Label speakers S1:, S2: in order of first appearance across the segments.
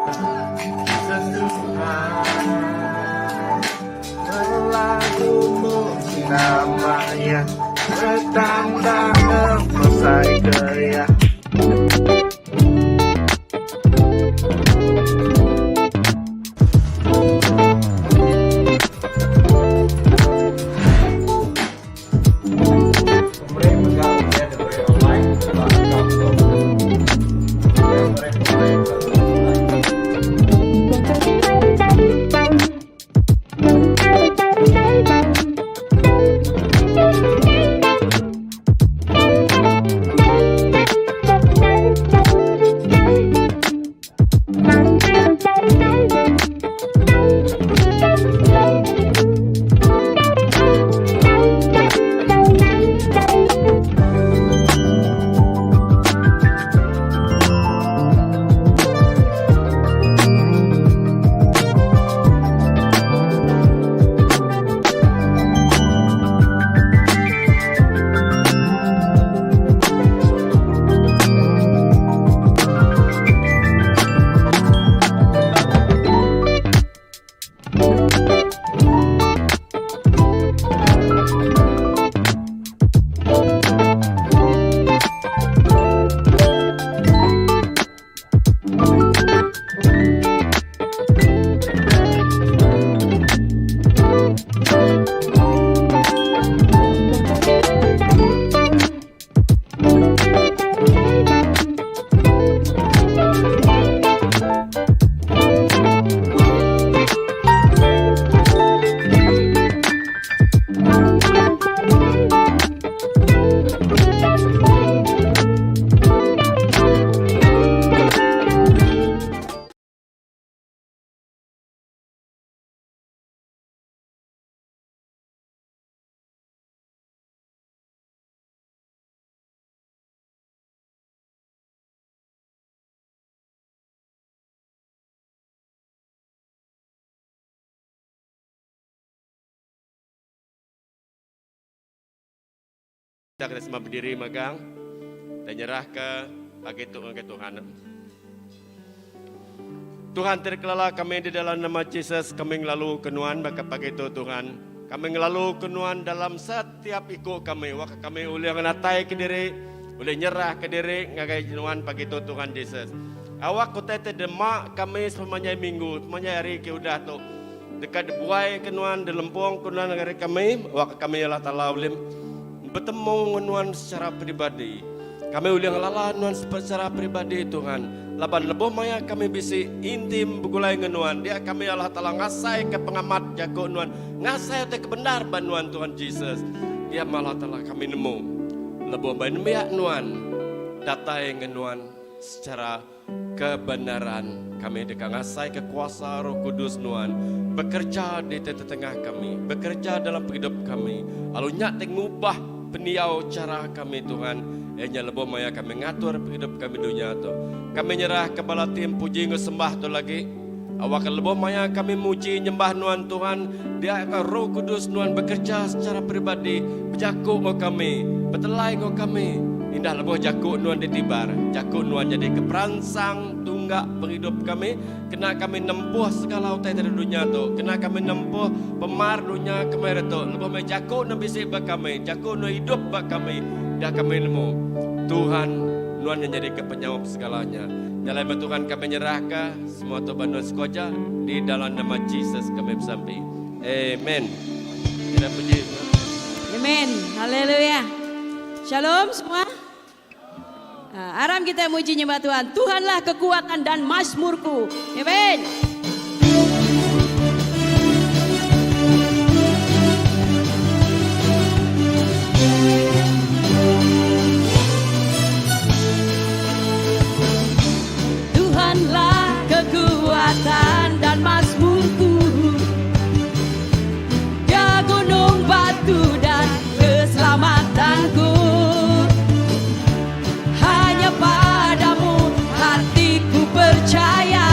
S1: Jesus Tuhan Lagu muji namanya Bertambah ngemesai ke ya.
S2: Pemeri mega ulih diberi online ba akaun tu. Ulih meri pemeri ba online.
S3: Kita kena semua berdiri magang dan nyerah ke pagi tu ngagai Tuhan. Tuhan terkelala kami di dalam nama Jesus kami ngelalu ke nuan baka pagi tu Tuhan. Kami ngelalu ke nuan dalam setiap iku kami. Wak kami ulih ngenatai ke diri, ulih nyerah ke diri ngagai nuan pagi tu Tuhan Jesus. Awak utai te demak kami sepemanjai minggu, sepemanjai hari ke udah tu. Deka dibuai ke nuan, dilempung ke nuan ngagai kami, awakka kami Allah Taala ulih betemu enggau nuan secara peribadi. Kami ulih ngelala nuan secara peribadi Tuhan, laban lebuh maya kami bisi intim begulai enggau nuan, dia kami Allah Taala ngasaika pengamat jaku nuan, ngasai utai ke bendar ba nuan Tuhan Jesus. Dia meh Allah Taala kami nemu lebuh ba nembiak nuan datai enggau nuan secara Kebenaran, kami deka ngasaika kuasa Roh Kudus Nuan bekereja di tetengah kami, bekereja dalam pengidup kami, lalu nya ti ngubah pendiau chara kami Tuhan, iya nya lebuh maya kami ngatur pengidup kami dunya tu. Kami nyerahka bala tim puji enggau sembah tu lagi, awakka lebuh maya kami muji nyembah Nuan Tuhan, dia ka Roh Kudus Nuan bekereja secara peribadi, bejaku enggau kami, betelai enggau kami. Indah lebuh jaku Nuan ditibar, jaku Nuan nyadika peransang tungga pengidup kami, kena kami nempuh segala utai ti ada dunya tu, kena kami nempuh pemar dunya kemaya ditu. Lebuh meh jaku Nuan bisi ba kami, jaku Nuan idup ba kami, dah kami nemu Tuhan Nuan nya nyadika penyaup segala nya. Nya alai ba Tuhan kami nyerahka semua tu ba Nuan siku aja, di dalam nama Jesus kami besampi. Amen. Kita puji.
S4: Amen. Haleluya. Shalom semua. Ah, aram kita muji nyembah Tuhan. Tuhanlah kekuatan dan mazmurku. Amen. Tuhanlah kekuatan dan mazmurku. Dia gunung batu dan keselamatanku. Hanya padamu hatiku percaya.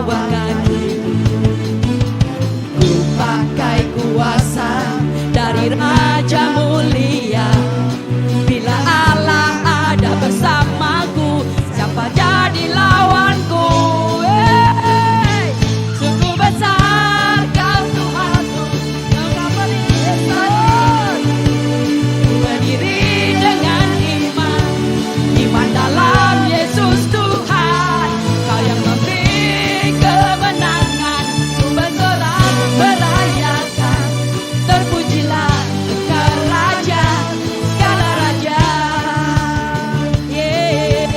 S4: bawah kakiku. Ku pakai kuasa dari Raja Mulia. Bila Allah ada bersamaku, siapa jadi lawanku? Hey! Sungguh besar kau Tuhanku, kau beri Berdiri dengan iman, iman dalam Yesus Tuhan. Kau yang memberi kemenangan, ku bersorak merayakan. Terpujilah Engkau Raja, segala Raja. Yeah.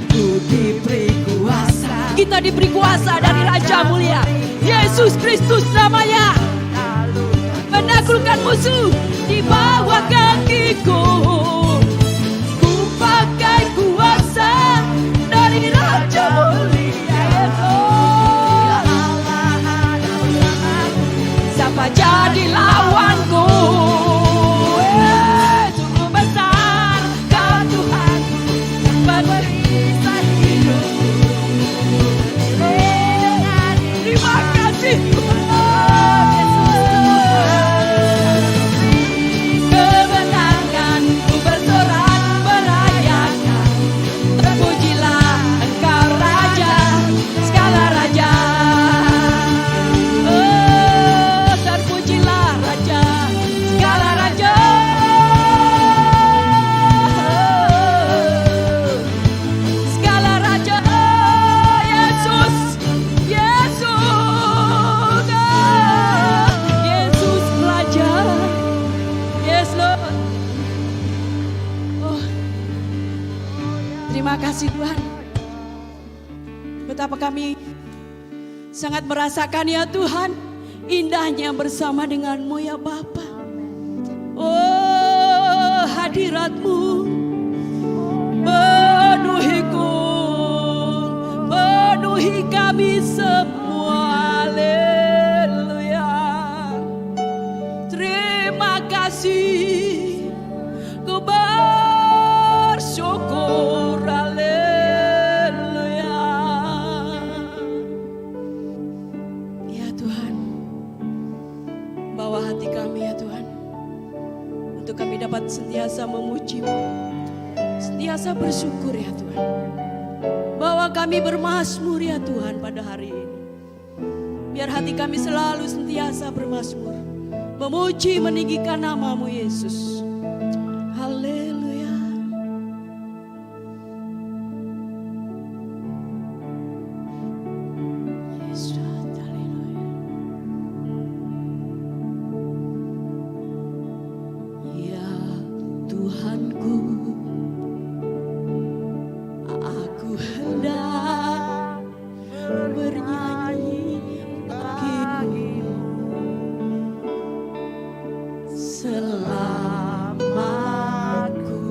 S4: Ku diberi kuasa. Kita diberi kuasa dari Raja Mulia Yesus Kristus namanya. Menaklukkan musuh di bawah kakiku. Ku pakai kuasa dari Raja Mulia Yesus. Siapa jadi lawanku? Eh, sungguh besar kau Tuhan, beri hidup. Terima kasih Tuhan. Kemenangan ku bersorak merayakan. Terpujilah Engkau Raja, segala Raja. Oh, terpujilah Raja, segala Raja. Segala Raja, Yesus, Yesus, Yesus Raja. Yes Lord. Oh, terima kasih Tuhan. Betapa kami sangat merasakan ya Tuhan indahnya bersama denganmu ya Bapa. Oh, hadiratmu penuhiku, penuhi kami semua. Haleluya. Terima kasih, ku bersyukur. Haleluya. Ya Tuhan, bawa hati kami ya Tuhan, untuk kami dapat sentiasa memujimu, sentiasa bersyukur ya Tuhan. Bawa kami bermazmur ya Tuhan pada hari ini. Biar hati kami selalu sentiasa bermazmur, memuji, meninggikan namamu Yesus. Haleluya. Yesus, haleluya. Ya Tuhanku, aku hendak bernyanyi bagimu selama ku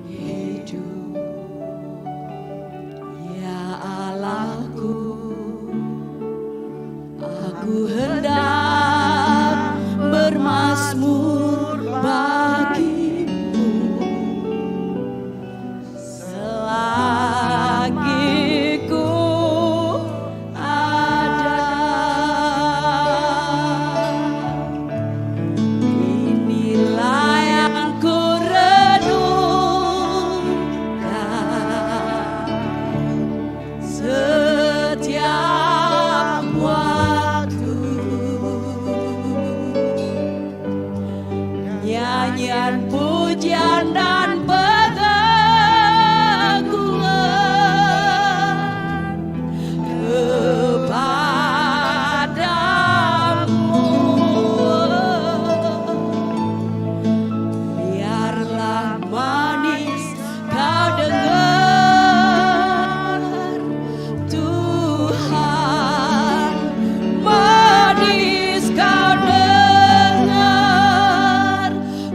S4: hidup. Ya Allahku, aku hendak bermazmur bagimu selagi ku ada. Inilah yang ku renungkan setiap waktu. Nyanyian pujian dan pengagungan kepadamu. Biarlah manis kau dengar, Tuhan, manis kau dengar,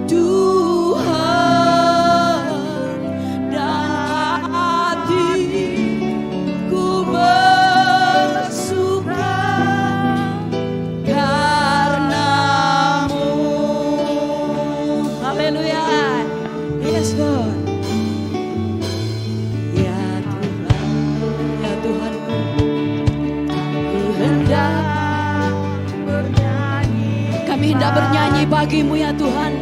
S4: Tuhan. bernyanyi bagimu ya Tuhan.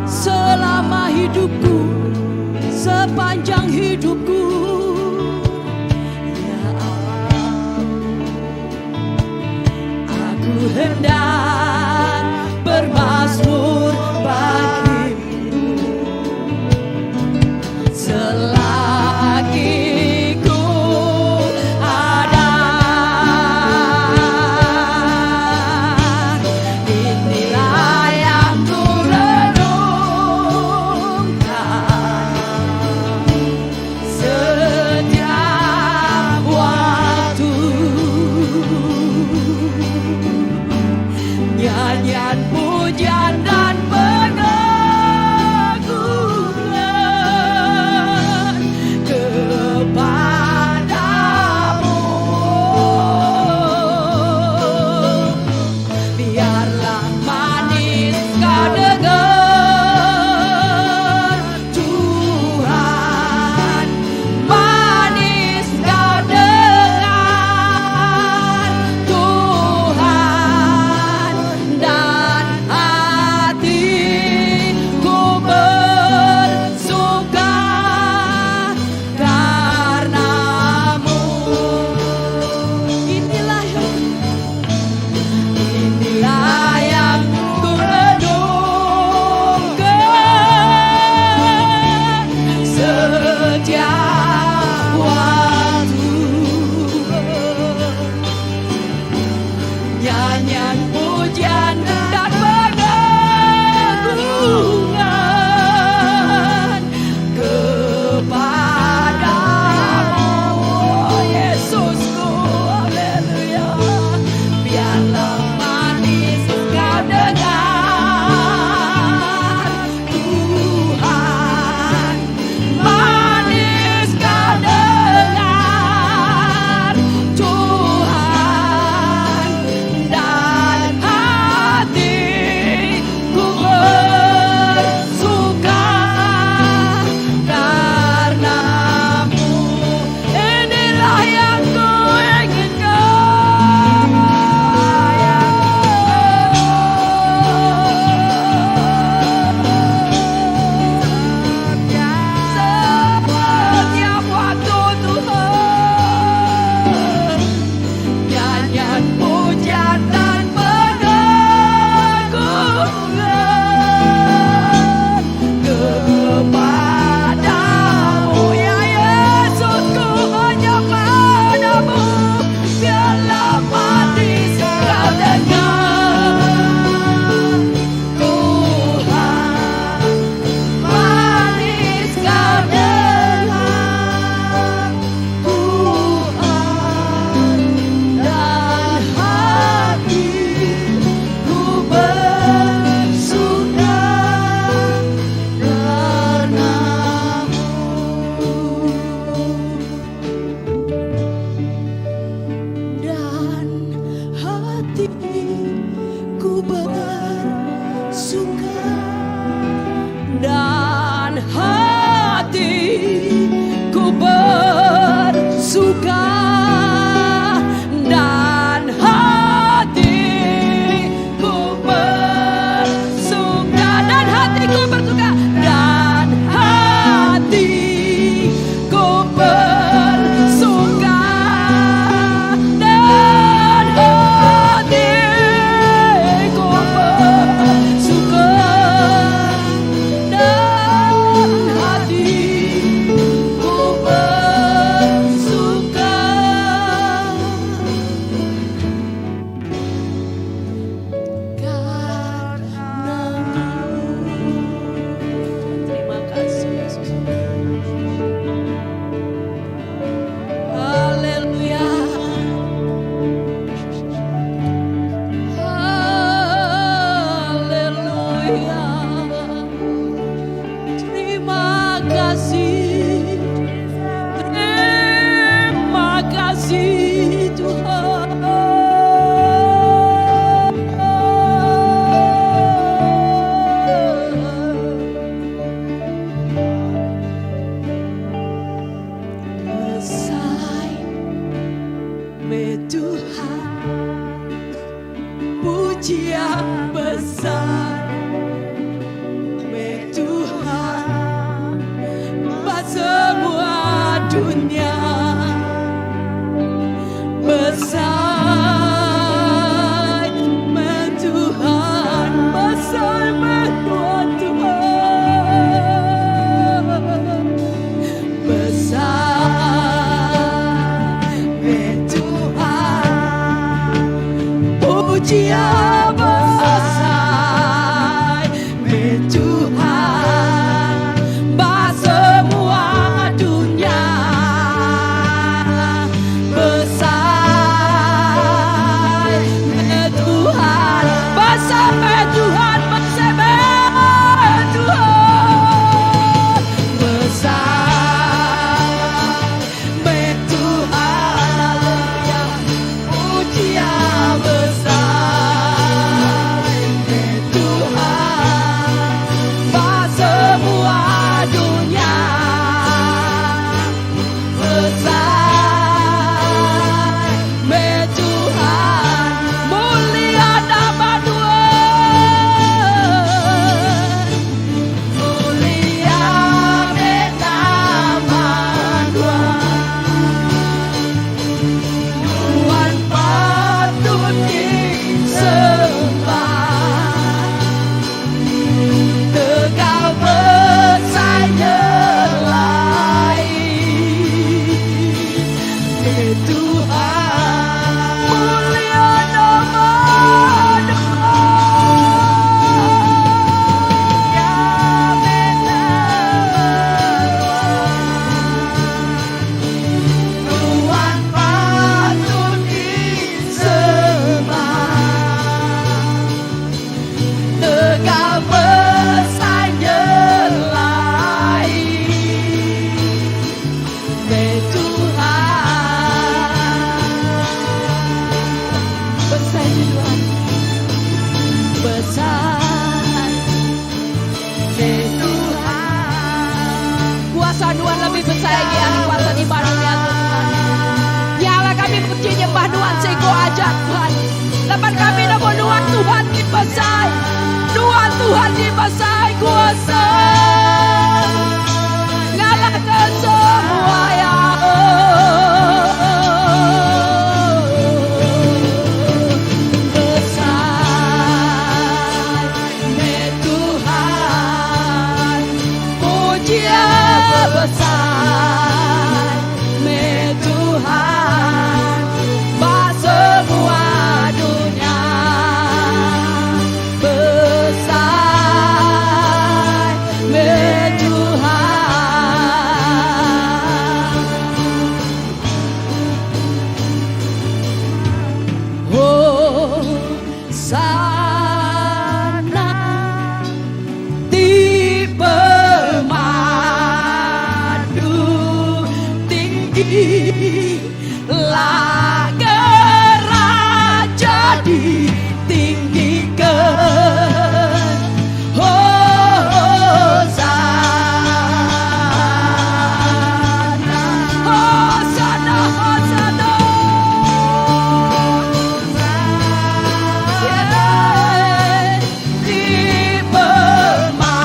S4: Selama hidupku, sepanjang hidupku. Ya Allah, aku hendak bermazmur bagimu. Selagi ku ada, inilah yang ku renungkan setiap waktu. Nyanyian pujian dan pengagungan kepadamu. Biarlah manis kau dengar Tuhan, manis kau dengar Tuhan, dan hatiku bersuka karenamu. Inilah yang Inilah yang ku renungkan setiap waktu. Nyanyian pujian dan pengagungan kepadamu, Yesusku, haleluya. Biarlah manis kau dengar Tuhan, manis kau dengar Tuhan, dan hatiku bersuka karenamu. Inilah yang ku inginkan. Setiap waktu Tuhan, nyanyian pujian dan pengagungan kepadamu, ya Yesusku, hanya padamu. Biarlah manis kau dengar Tuhan, manis kau dengar Tuhan, dan hatiku bersuka karenamu. Dan hatiku bersuka, dan hatiku bersuka, dan hatiku bersuka, dan hatiku bersuka, dan hatiku bersuka, dan hatiku. Pujian besar Meh Tuhan Ba semua dunya Besai meh Tuhan Besai meh Nuan Tuhan Besai meh Tuhan Pujian besai meh Tuhan Ba semua dunya Besai meh Tuhan Besai meh Tuhan Besai meh Tuhan Besai meh Tuhan Haleluya Pujian besai meh Tuhan Ba semua dunya Besai meh Tuhan Mulia nama Tuhan Mulia meh nama Tuhan Tuhan patut disembah Tegal besai nyelai Eh Tuhan Mulia nama Tuhan patut disembah Tegal besai nyelai Meh Tuhan Besai Tuhan Besai Meh Tuhan Kuasa Nuan lebih besai agi ari kuasa di ba dunya tu Tuhan. Nya alai kami muji nyembah Nuan seiku aja Tuhan. Laban kami nemu Nuan Tuhan ti besai. Nuan Tuhan ti besai kuasa ngalahka semua ya. Besai meh Tuhan Pujian besai meh Tuhan Ba semua dunya Besai meh Tuhan. Hosana ti pemadu tinggi lah keraja ditinggikan Hosana Hosana Hosana Ti pemadu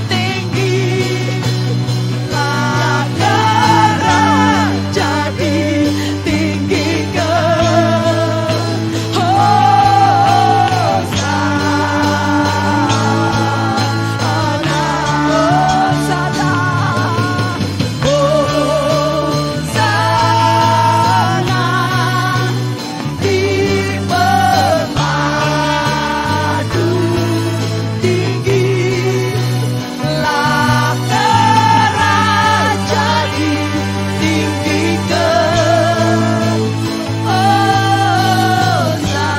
S4: tinggi lah keraja ditinggikan Hosana Hosana Hosana Ti pemadu tinggi lah keraja ditinggikan Hosana.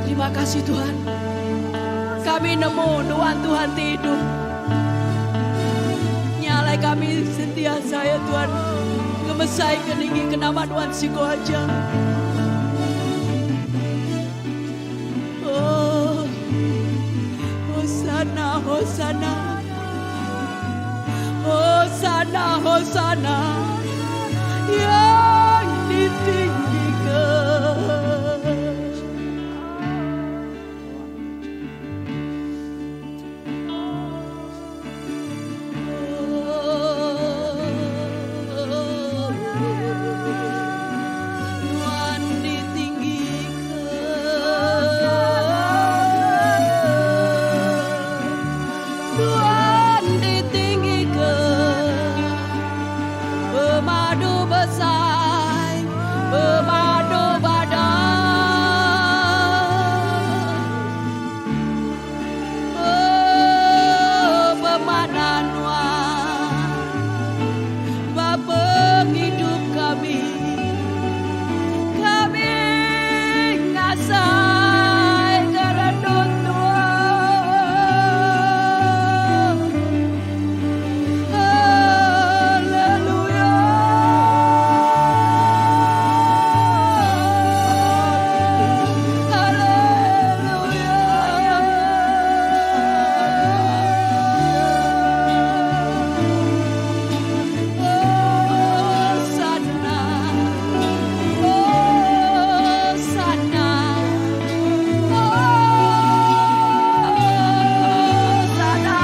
S4: Terima kasih Tuhan. Kami nemu Nuan Tuhan ti idup. Nya alai kami sentiasa ya Tuhan ngemesai ke ninggi ke nama Nuan siko aja. Hosana. Hosana, Hosana yang ditinggikan. Nuan ditinggikan. Nuan ditinggikan. Pemadu besai, pemadu badas. Oh, pemanah nuan ba pengidup kami. Kami ngasai kerendut Tuhan. Haleluya. Haleluya. Hosana. Hosana. Hosana. Hosana.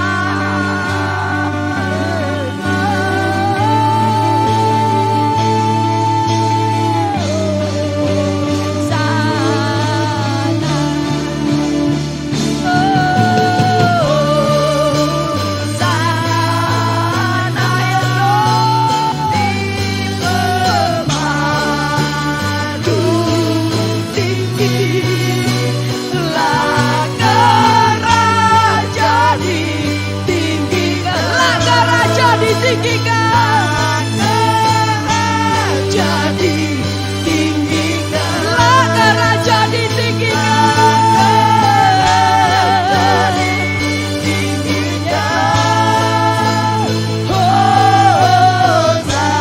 S4: Hosana ya di pemadu tinggi Laka raja ditinggikan Laka raja ditinggikan Raja ditinggikan Laka raja ditinggikan Ditinggikan Hosana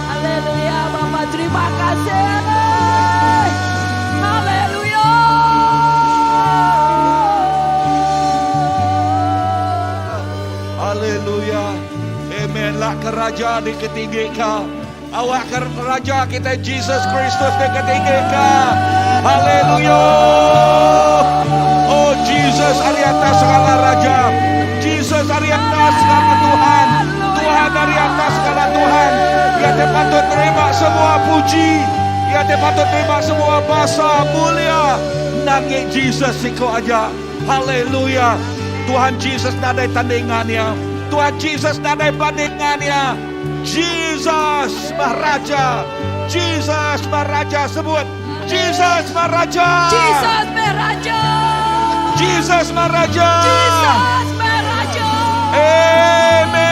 S4: Haleluya Bapak terima kasih Haleluya
S5: Haleluya. Amen. Lak ke raja diketinggika. Awak ke raja kita Jesus Kristus diketinggika. Haleluya. Oh Jesus ari atas segala raja. Jesus ari atas segala Tuhan. Tuhan ari atas segala Tuhan. Ia te patut terima semua puji. Ia te patut terima semua basa mulia. Nangik Jesus siko aja. Haleluya. Tuhan Jesus nadai tandingannya. Tuhan Jesus nadai bandingannya. Jesus Maharaja. Jesus Maharaja sebut. Jesus Maharaja.
S4: Jesus Maharaja
S5: Jesus Maharaja.
S4: Jesus Maharaja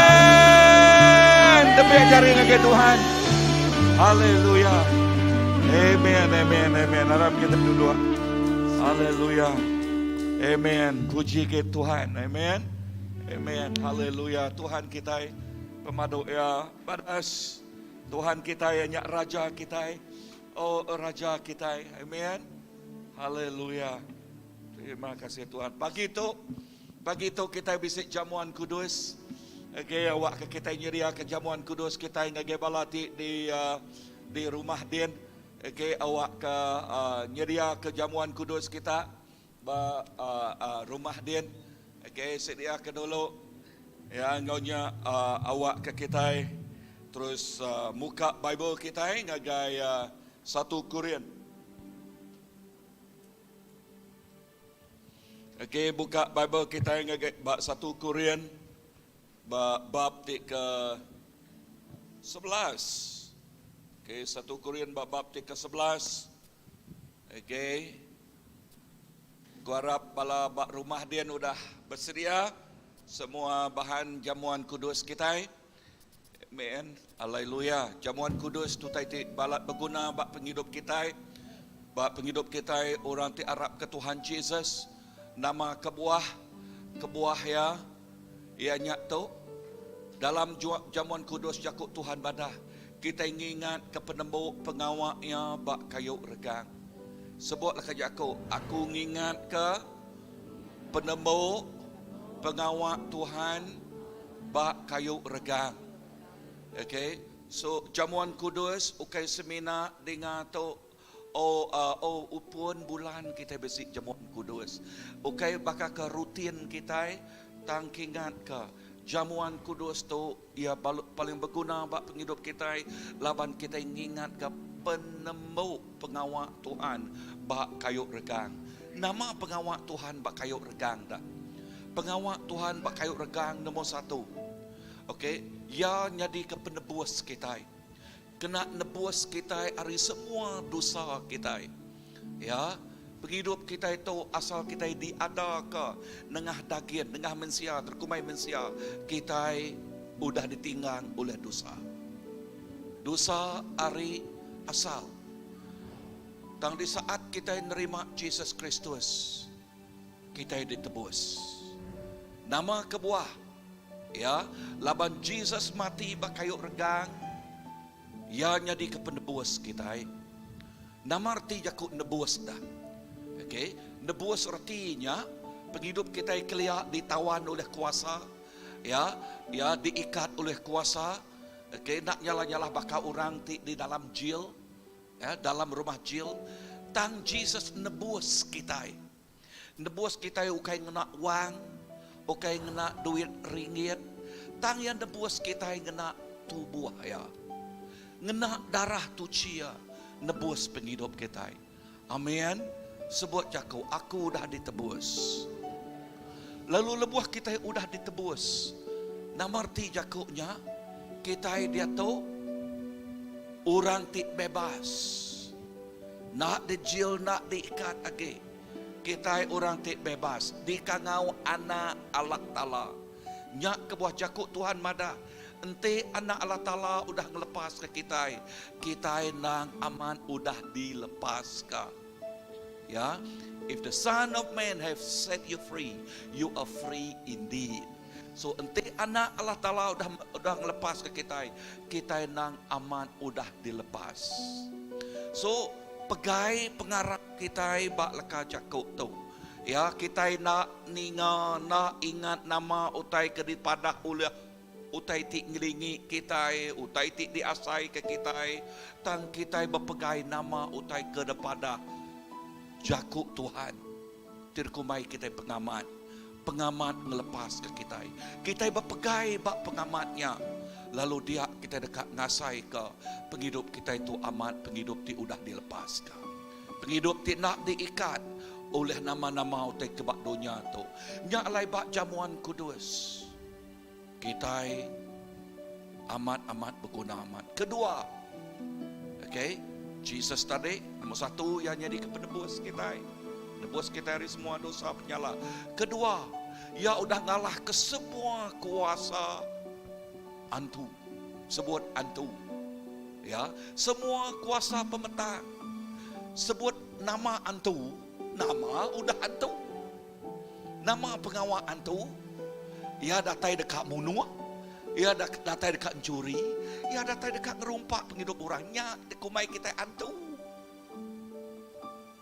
S5: Amen. Tepuk jari ngagai Tuhan. Haleluya. Amen, amen, amen. Harap kita duduk. Haleluya. Amen. Puji ke Tuhan. Amen. Amen. Haleluya. Tuhan kita pemadu ya badas. Tuhan kita ya nyak raja kita. Oh raja kita. Amen. Haleluya. Terima kasih Tuhan. Pagi tu, pagi tu kita bisi jamuan kudus. Okey, awak ke kita nyeria ke jamuan kudus kita ngagai bala ti di uh, di rumah din. Okey, awak ke uh, nyeria ke jamuan kudus kita ba uh, uh, rumah din. Okey, sedia ke dulu. Ya, ngaunya uh, awak ke kita terus uh, muka Bible kita ngagai uh, satu Korin. Okey, buka Bible kita ngagai bab satu Korin bab ti ke 11. Okey, satu Korin bab bab ti ke 11. Okey. Gua harap bala bak rumah dia udah bersedia semua bahan jamuan kudus kita. Amen. Haleluya. Jamuan kudus tu ti balat berguna bak penghidup kita. Bak penghidup kita orang ti arap ke Tuhan Jesus. Nama kebuah kebuah ya ia nyak tu dalam jamuan kudus jakuk Tuhan badah kita ingat ke penemu pengawaknya bak kayu regang. Sebut leka jaku, Aku ngingatka penemu pengawa Tuhan ba kayu regang. Okay, so jamuan kudus ukai semina dinga tu o o upun bulan kitai bisi jamuan kudus. Ukai baka ke rutin kitai tang kingatka jamuan kudus tu Iya paling beguna ba pengidup kitai laban kitai ngingatka penembu pengawa Tuhan ba kayu regang. Nama pengawa Tuhan ba kayu regang dah? Pengawa Tuhan ba kayu regang nombor satu, ok, Iya nyadika penebus kitai. Kena nebus kitai ari semua dosa kitai. Ya, pengidup kitai tu asal kitai diadaka nengah dagin, nengah mensia, terkumbai mensia, kitai udah ditinggang ulih dosa. Dosa ari asal. Tang di saat kitai nerima Jesus Kristus, kitai ditebus. Nama kebuah? Ya, laban Jesus mati ba kayu regang, Iya nyadika penebus kitai. Nama reti jaku nebus dah? Okey, nebus reti nya pengidup kitai kelia ditawan ulih kuasa, ya, ya diikat ulih kuasa, okey, enda nyalah-nyalah baka orang ti di dalam jil, ya, dalam rumah jil. Tang Jesus nebus kitai. Nebus kitai ukai ngena wang, ukai ngena duit ringgit, tang iya nebus kitai ngena tubuh iya. Ngena darah tuchi iya nebus pengidup kitai. Amen. Sebut jaku, Aku udah ditebus. Lalu lebuh kitai udah ditebus, nama reti jaku nya? Kitai diatu orang ti bebas. Enda dijil enda diikat agi. Kitai orang ti bebas, dikangau anak Allah Taala. Nya kebuah jaku Tuhan madah, enti Anak Allah Taala udah ngelepaska kitai, kitai endang amat udah dilepaska. Ya, If the Son of Man have set you free, you are free indeed. So enti Anak Allah Taala udah udah ngelepaska kitai, kitai endang amat udah dilepas. So pegai pengarap kitai ba leka jaku tu. Ya, kitai enda ninga, enda ingat nama utai ke dipadah ulih utai ti ngelingi kitai, utai ti diasaika kitai, tang kitai bepegai nama utai ke dipadah jaku Tuhan. Ti dikumbai kitai pengamat. Pengamat ngelepaska kitai. Kitai bepegai ba pengamat nya, lalu dia kitai deka ngasaika pengidup kitai tu amat pengidup ti udah dilepaska. Pengidup ti enda diikat ulih nama-nama utai ke ba dunya tu. Nya alai ba jamuan kudus, kitai amat-amat beguna amat. Kedua, okay, Jesus tadi nombor satu iya nyadika penebus kitai. Nebus kitai ari semua dosa penyalah. Kedua, iya udah ngalahka semua kuasa antu. Sebut antu. Ya, semua kuasa pemetang. Sebut nama antu, nama udah antu. Nama pengawa antu? Iya datai deka munuh, iya datai deka enchuri, iya datai deka ngerumpak pengidup orang. Nya dikumbai kitai antu.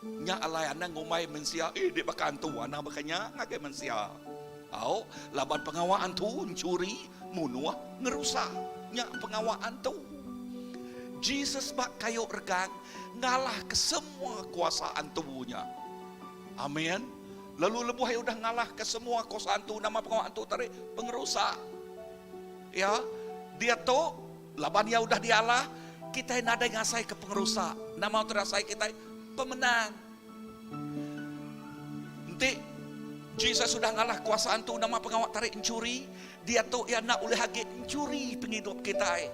S5: Nya alai anang ngumbai mensia, eh dek baka antu, anang baka nya ngagai mensia. Au, laban pengawa antu enchuri, munuh, ngerusak. Nya pengawa antu. Jesus ba kayu regang ngalahka semua kuasa antu nya. Amin. Lalu lebuh iya udah ngalahka semua kuasa antu, nama pengawa antu tadi? Pengerusak. Ya, diatu laban iya udah dialah, kitai nadai ngasaika pengerusak. Nama utai rasai kitai? Pemenang. Enti Jesus udah ngalah kuasa antu, nama pengawa tadi? Enchuri. Diatu iya enda ulih agi enchuri pengidup kitai.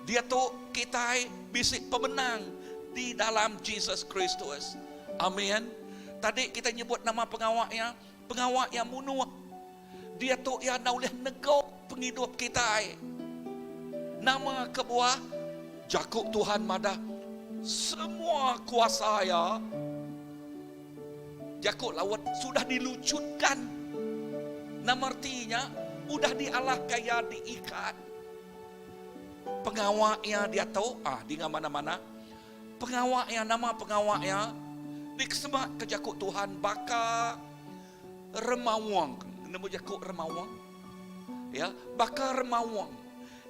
S5: Diatu kitai bisi pemenang di dalam Jesus Kristus. Amin. Tadi kitai nyebut nama pengawa iya, pengawa iya munuh. Diatu iya enda ulih nego pengidup kitai. Nama kebuah? Jaku Tuhan madah semua kuasa iya, jaku laut sudah dilucutkan. Nama reti nya? Udah dialahka iya diikat. Pengawa iya diatu, ah dinga manah-manah. Pengawa iya, nama pengawa iya? Dikesema ke jaku Tuhan baka remaung. Nemu jaku remaung? Ya, baka remaung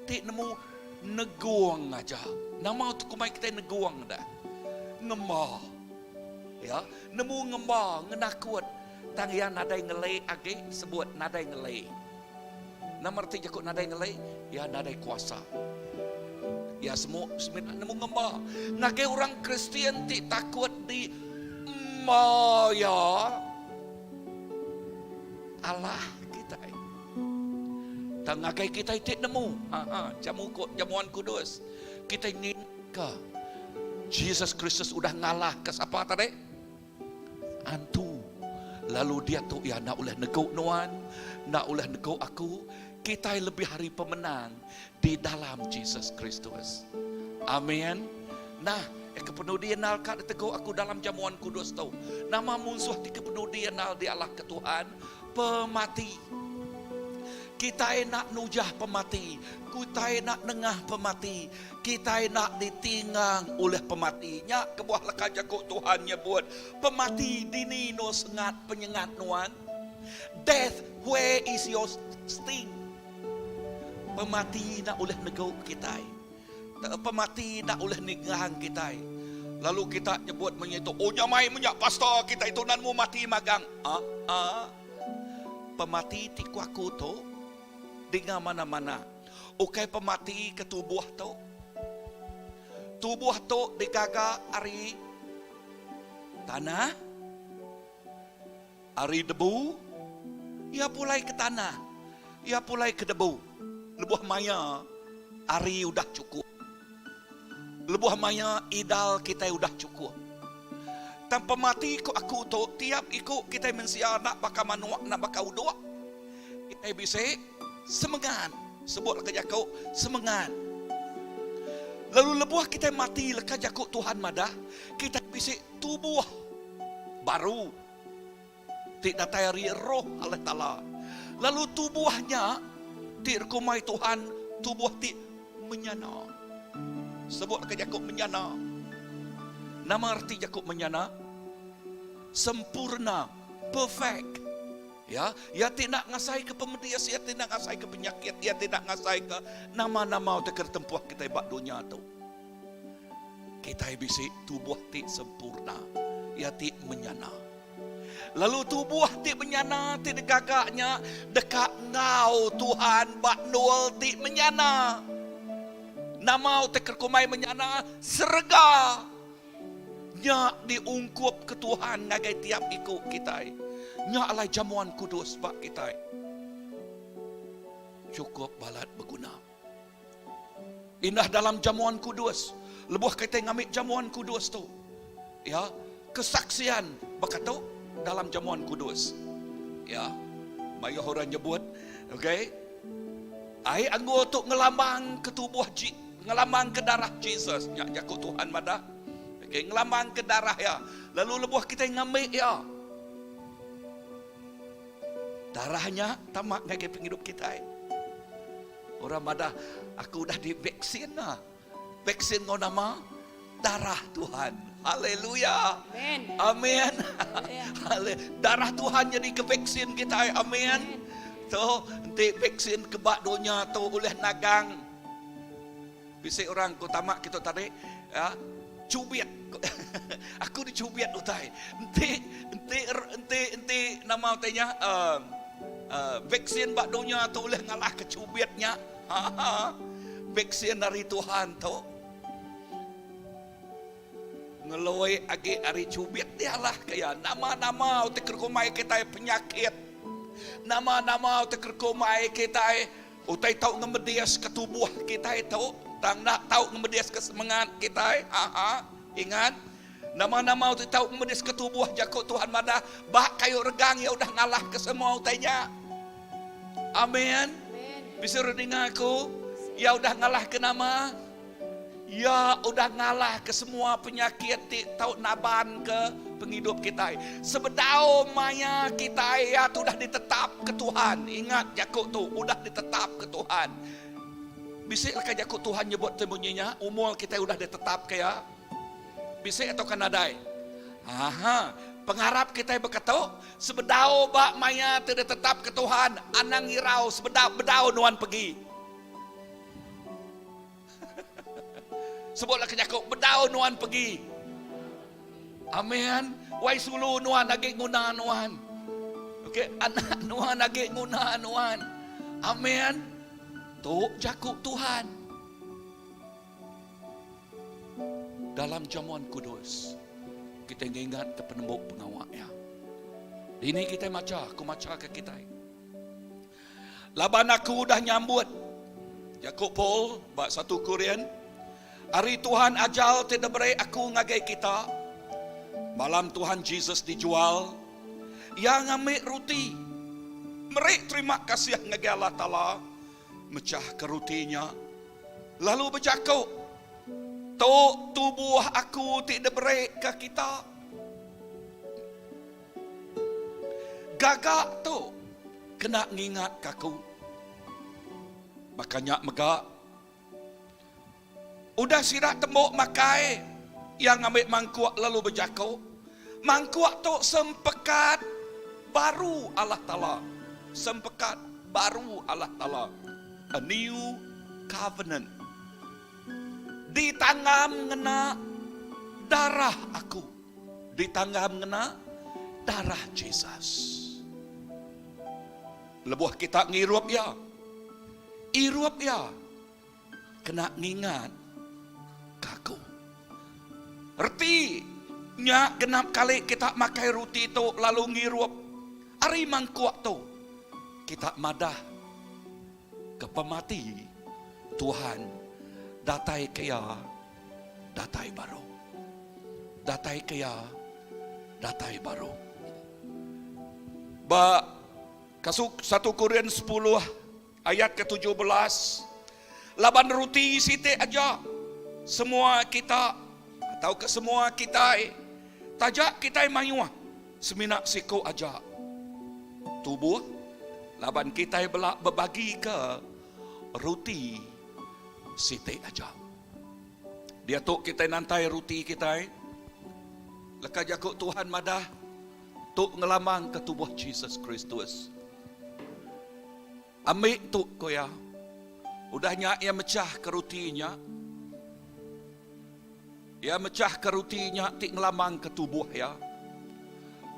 S5: ti nemu negung aja. Nama tu kumbai kitai negung dah? Ngemba. Ya, nemu ngemba, ngenakut tang iya nadai ngeli agi sebut nadai ngeli. Nama reti jaku nadai ngeli? Iya nadai kuasa. Iya semu semina nemu ngemba. Ngagai orang Kristian ti takut di emba iya, alah kitai. Tang ngagai kitai ti nemu, ha ha, jamu ku jamuan kudus, kitai ngingatka Jesus Kristus udah ngalahka sapa tadi? Antu. Lalu diatu iya enda ulih negu nuan, enda ulih negu aku. Kitai lebih ari pemenang di dalam Jesus Kristus. Amin. Nah, eh kepenudi endal ka ditegu aku dalam jamuan kudus tu. Nama munsuh ti kepenudi endal dialahka Tuhan? Pemati. Kitai enda nujah pemati, kitai enda nengah pemati, kitai enda ditinggang ulih pemati. Nya kebuah leka jaku Tuhan nyebut, Pemati dini endur sengat penyengat nuan? Death, where is your sting? Pemati enda ulih negu kitai. Pemati enda ulih ninggang kitai. Lalu kita nyebut munyi tu, Oh nyamai menya pastor kitai tu nan mu mati magang. Aa. Pemati ti ku aku tu dinga mana-mana ukai pemati ke tubuh tu. Tubuh tu digaga ari tanah, ari debu, iya pulai ke tanah, iya pulai ke debu lebuh maya ari udah chukup. Lebuh maya idal kitai udah chukup. Tang pemati ku aku tu tiap iku kitai mensia enda baka manuk enda baka uduk. Kitai bisi semengat. Sebut leka jaku semengat. Lalu lebuh kitai mati leka jaku Tuhan madah kitai bisi tubuh baru ti datai ari Roh Allah Taala. Lalu tubuh nya ti rekumai Tuhan tubuh ti menyana. Sebut leka jaku menyana. Nama reti jaku menyana? Sempurna, perfect. Ya, iya ti enda ngasaika pemedis, iya ti enda ngasaika penyakit, iya ti enda ngasaika nama-nama utai ke ditempuh kitai ba dunya tu. Kitai bisi tubuh ti sempurna, iya ti menyana. Lalu tubuh ti menyana ti digaga nya deka enggau Tuhan ba endur ti menyana. Nama utai ke kumbai menyana? Serega. Nya diungkupka Tuhan ngagai tiap iku kitai. Nya alai jamuan kudus ba kitai chukup balat beguna. Indah dalam jamuan kudus, lebuh kitai ngambi jamuan kudus tu, ya, kesaksian baka tu dalam jamuan kudus. Ya, mayuh orang nyebut, okey, ai anggur tu ngelambang ke tubuh ngelambang ke darah Jesus. Nya jaku Tuhan madah. Okey, ngelambang ke darah iya. Lalu lebuh kitai ngambi iya, darah nya tama ngagai pengidup kitai. Orang madah, aku udah divaksin lah. Vaksin enggau nama? Darah Tuhan. Haleluya.
S4: Amen.
S5: Amin. Darah Tuhan jadi ke vaksin kitai. Amin. Tu, enti vaksin ke ba dunya tu ulih nagang. Bisi orang ku tama kitu tadi, ya, cubit. Aku dicubit utai. Enti enti enti enti nama utai nya uh, uh, vaksin ba dunya tu ulih ngalah ke cubit nya. Ha ha. Vaksin dari Tuhan tu ngeloi agi ari cubit dialah ke iya. Nama-nama utai kerkumai kitai penyakit. Nama-nama utai kerkumai kitai Utai tau ngemediska tubuh kitai tu, tang enda tau ngemediska semengat kitai. Haha. Ingat, nama-nama utai tau ngemediska tubuh, jaku Tuhan madah, ba kayu regang iya udah ngalahka semua utai nya. Amin. Bisi orang ninga aku? Iya udah ngalahka nama? Iya udah ngalahka semua penyakit ti tau nabanka pengidup kitai. Sebedau maya kitai iya tu udah ditetapka Tuhan. Ingat jaku tu, udah ditetapka Tuhan. Bisi leka jaku Tuhan nyebut ti munyi nya, umur kitai udah ditetapka Iya? Bisi atauka nadai? Aha, pengarap kitai baka tu, sebedau ba maya ti ditetapka Tuhan, anang irau sebedau bedau nuan pegi. Sebutlah ke jaku, bedau nuan pegi. Amen. Wai sulu nuan agi nguna nuan. Okey, anak nuan agi nguna nuan. Amen. Tu jaku Tuhan. Dalam jamuan kudus, kita ngingatka penembu pengawa iya. Dini kitai macha, aku macha ke kitai. Laban aku udah nyambut jaku Paul ba satu Korin, ari Tuhan ajal ti diberi aku ngagai kita, malam Tuhan Jesus dijual, iya ngambi ruti, meri terima kasih ngagai Allah Taala, mechahka ruti nya, lalu bejaku, Tu tubuh aku ti diberika kita. Gaga tu kena ngingatka aku. Baka nya mega, udah sida tembu makai, iya ngambi mangkuk lalu bejaku, Mangkuk tu sempekat baru Allah Taala. Sempekat baru Allah Taala. A new covenant. Ditanggam ngena darah aku. Ditanggam ngena darah Jesus. Lebuh kita ngirup iya, irup iya kena ngingat ka aku. Reti nya genap kali kita makai ruti tu lalu ngirup ari mangkuk tu, kita madah ke pemati Tuhan datai ke iya datai baru. Datai ke iya datai baru. Ba kasu satu Korin sepuluh ayat ke 17 laban ruti siti aja semua kita atau ke semua kitai taja kitai mayuh Semina siku aja tubuh laban kitai bela bebagika ruti siti aja. Diatu kitai nantai ruti kitai, leka jaku Tuhan madah tu ngelamangka tubuh Jesus Kristus. Ambi tu, ku iya. Udah nya iya mechahka ruti nya. Iya mechahka ruti nya ti ngelamangka tubuh iya.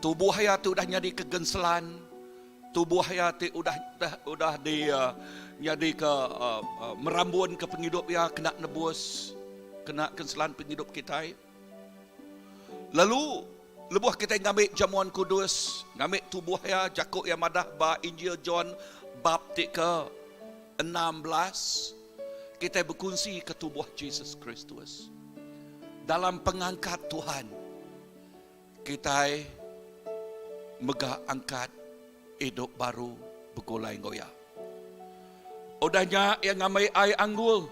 S5: Tubuh iya ti udah nyadika genselan, tubuh iya ti udah udah di nyadika merambunka pengidup iya kena nebus, kena genselan pengidup kitai. Lalu lebuh kitai ngambi jamuan kudus, ngambi tubuh iya, jaku iya madah ba Injil John bab ti ke 16, Kitai bekunsi ke tubuh Jesus Kristus. Dalam pengangkat Tuhan, kitai mega angkat idup baru begulai enggau Iya. Udah nya iya ngambi ai anggul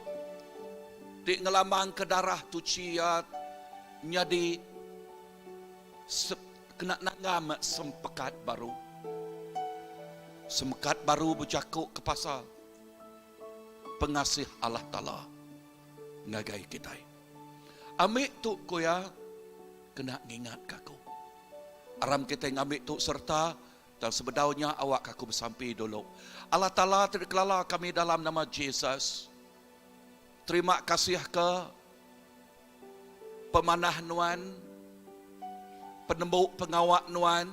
S5: ti ngelambangka darah tuchi iya nyadi kena nanggam sempekat baru. Sempekat baru bejaku ke pasal pengasih Allah Taala ngagai kitai. Ambi tu ku iya kena ngingatka aku. Aram kitai ngambi tu sereta tang sebedau nya awakka aku besampi dulu. Allah Taala ti dikelala kami dalam nama Jesus. Terima kasih ke pemanah nuan, penembu pengawa nuan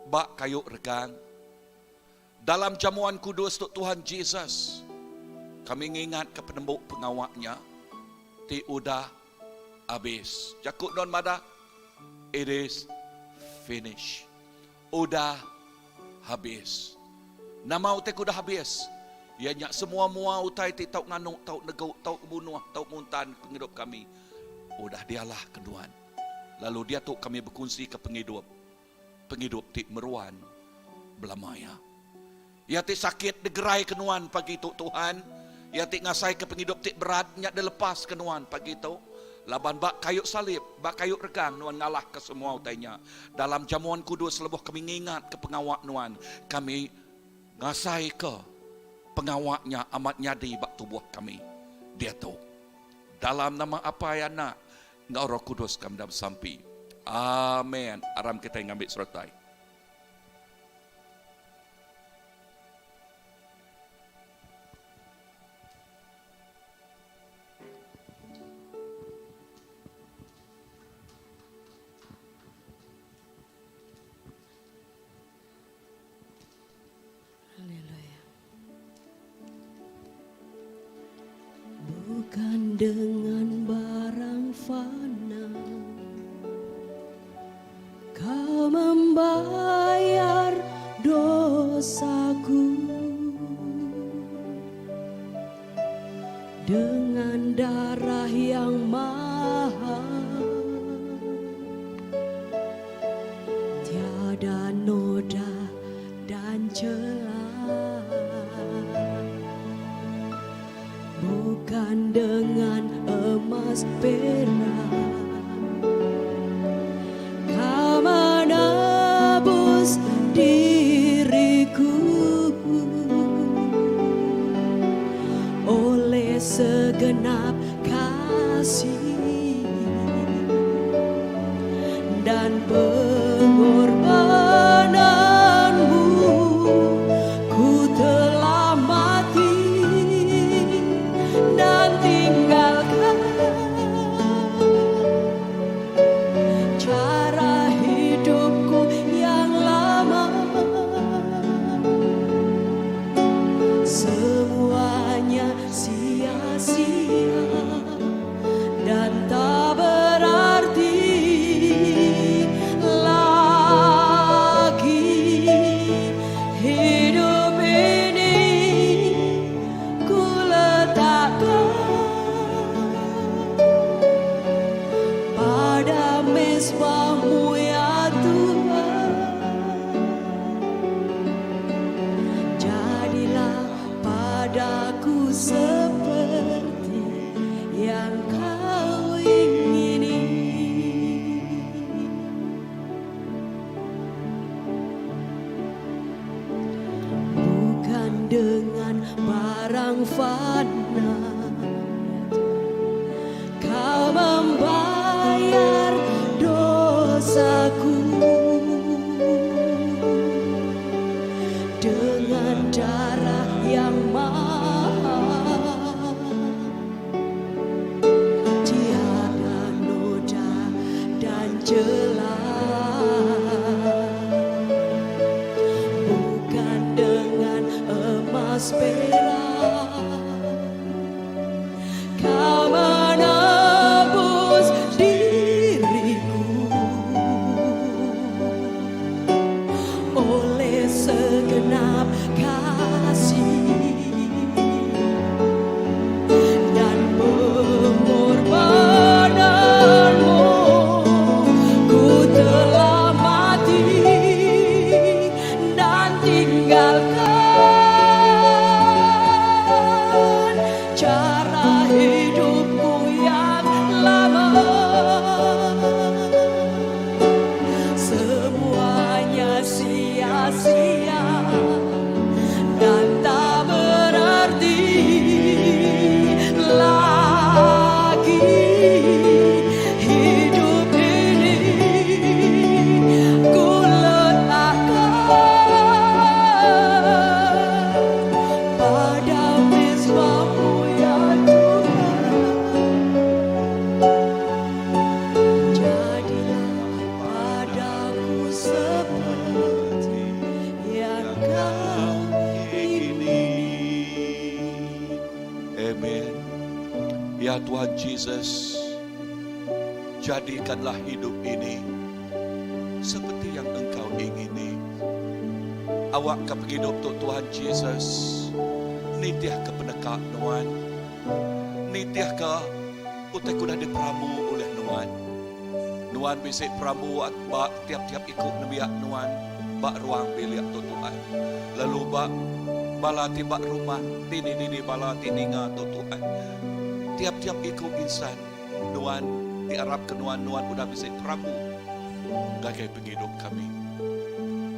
S5: ba kayu regang. Dalam jamuan kudus tu Tuhan Jesus, kami ngingatka penembu pengawa nya ti udah abis. Jaku nuan madah, It is finished. Udah habis. Nama utai ke udah habis? Iya nya semua mua utai ti tau nganu, tau negu, tau ngebunuh, tau muntan pengidup kami udah dialahka nuan. Lalu diatu kami bekunsika pengidup. pengidup ti meruan belama iya. Iya ti sakit degeraika nuan pagi tu Tuhan. Iya ti ngasaika pengidup ti berat nya dilepaska nuan pagi tu. Laban ba kayu salib, ba kayu regang nuan ngalahka semua utai nya. Dalam jamuan kudus lebuh kami ngingatka pengawa nuan, kami ngasaika pengawa nya amat nyadi ba tubuh kami diatu. Dalam nama Apai, Anak, enggau Roh Kudus kami dah besampi. Amen. Aram kitai ngambi seretai.
S4: Haleluya. Bukan dengan barang fana Kau membayar dosaku Dengan darah yang mahal Tiada noda dan celah Bukan dengan emas perak Kau menebus diriku Oleh segenap kasih dan pengorbananmu Ku telah mati dan tinggalkan cara hidupku yang lama Semuanya sia-sia dan tak berarti lagi. Hidup ini ku letakkan pada mezbahmu ya Tuhan. Jadilah padaku seperti yang kau ingini. Bukan dengan barang fana Kau membayar dosaku dengan darah yang mahal Tiada noda dan celah Bukan dengan emas perak Kau menebus diriku oleh segenap kasih dan pengorbananmu. Ku telah mati dan tinggalkan cara hidupku yang lama. Semuanya sia-sia dan tak berarti lagi. Hidup ini ku letakkan pada mezbahmu ya Tuhan. Jadilah padaku seperti yang kau ingini.
S5: Amen. Ya Tuhan Jesus, jadikanlah hidup ini seperti yang Engkau ingini. Awak ke pengidup tu Tuhan Jesus, nitih ke peneka Nuan, nitih ke utai ke udah diperambu oleh Nuan. Nuan bisi perambu ba tiap-tiap iku nembiak Nuan ba ruang bilik tu Tuhan. Lalu ba bala ti ba rumah dini-dini bala ti ninga tu Tuhan. Tiap-tiap iku insan Nuan diarap ke Nuan Nuan udah bisi perambu ngagai pengidup kami.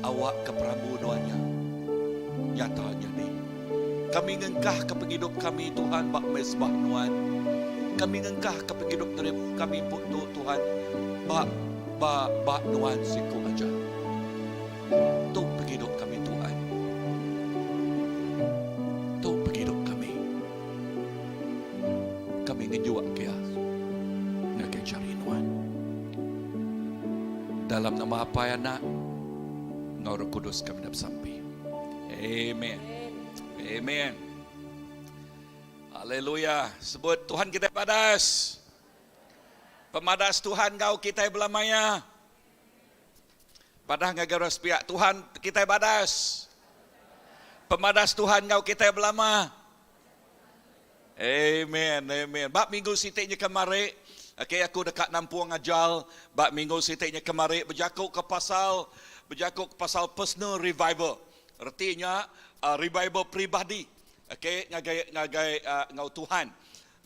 S5: Awak ke perambu Nuan nya nyata nyadi. Kami ngengkah ke pengidup kami Tuhan ba mezbah Nuan. Kami ngengkah ke pengidup dari kami tu Tuhan ba Ba ba nuan siku aja. Tu pengidup kami Tuhan. Tu pengidup kami. Kami ngenyuk ke iya ngagai jari nuan. Dalam nama Apai Anak enggau Roh Kudus kami dah besampi. Amen. Amen. Haleluya. Sebut Tuhan kita badas. Pemadas Tuhan enggau kitai bela maya. Padah ngagai orang sepiak, Tuhan kitai badas. Pemadas Tuhan enggau kitai belama. Amen. Amen. Ba minggu siti nya kemari, okay, aku deka nampung ajal ba minggu siti nya kemari bejaku ke pasal bejaku ke pasal personal revival. Reti nya uh, revival pribadi. Okay, ngagai ngagai uh, enggau Tuhan.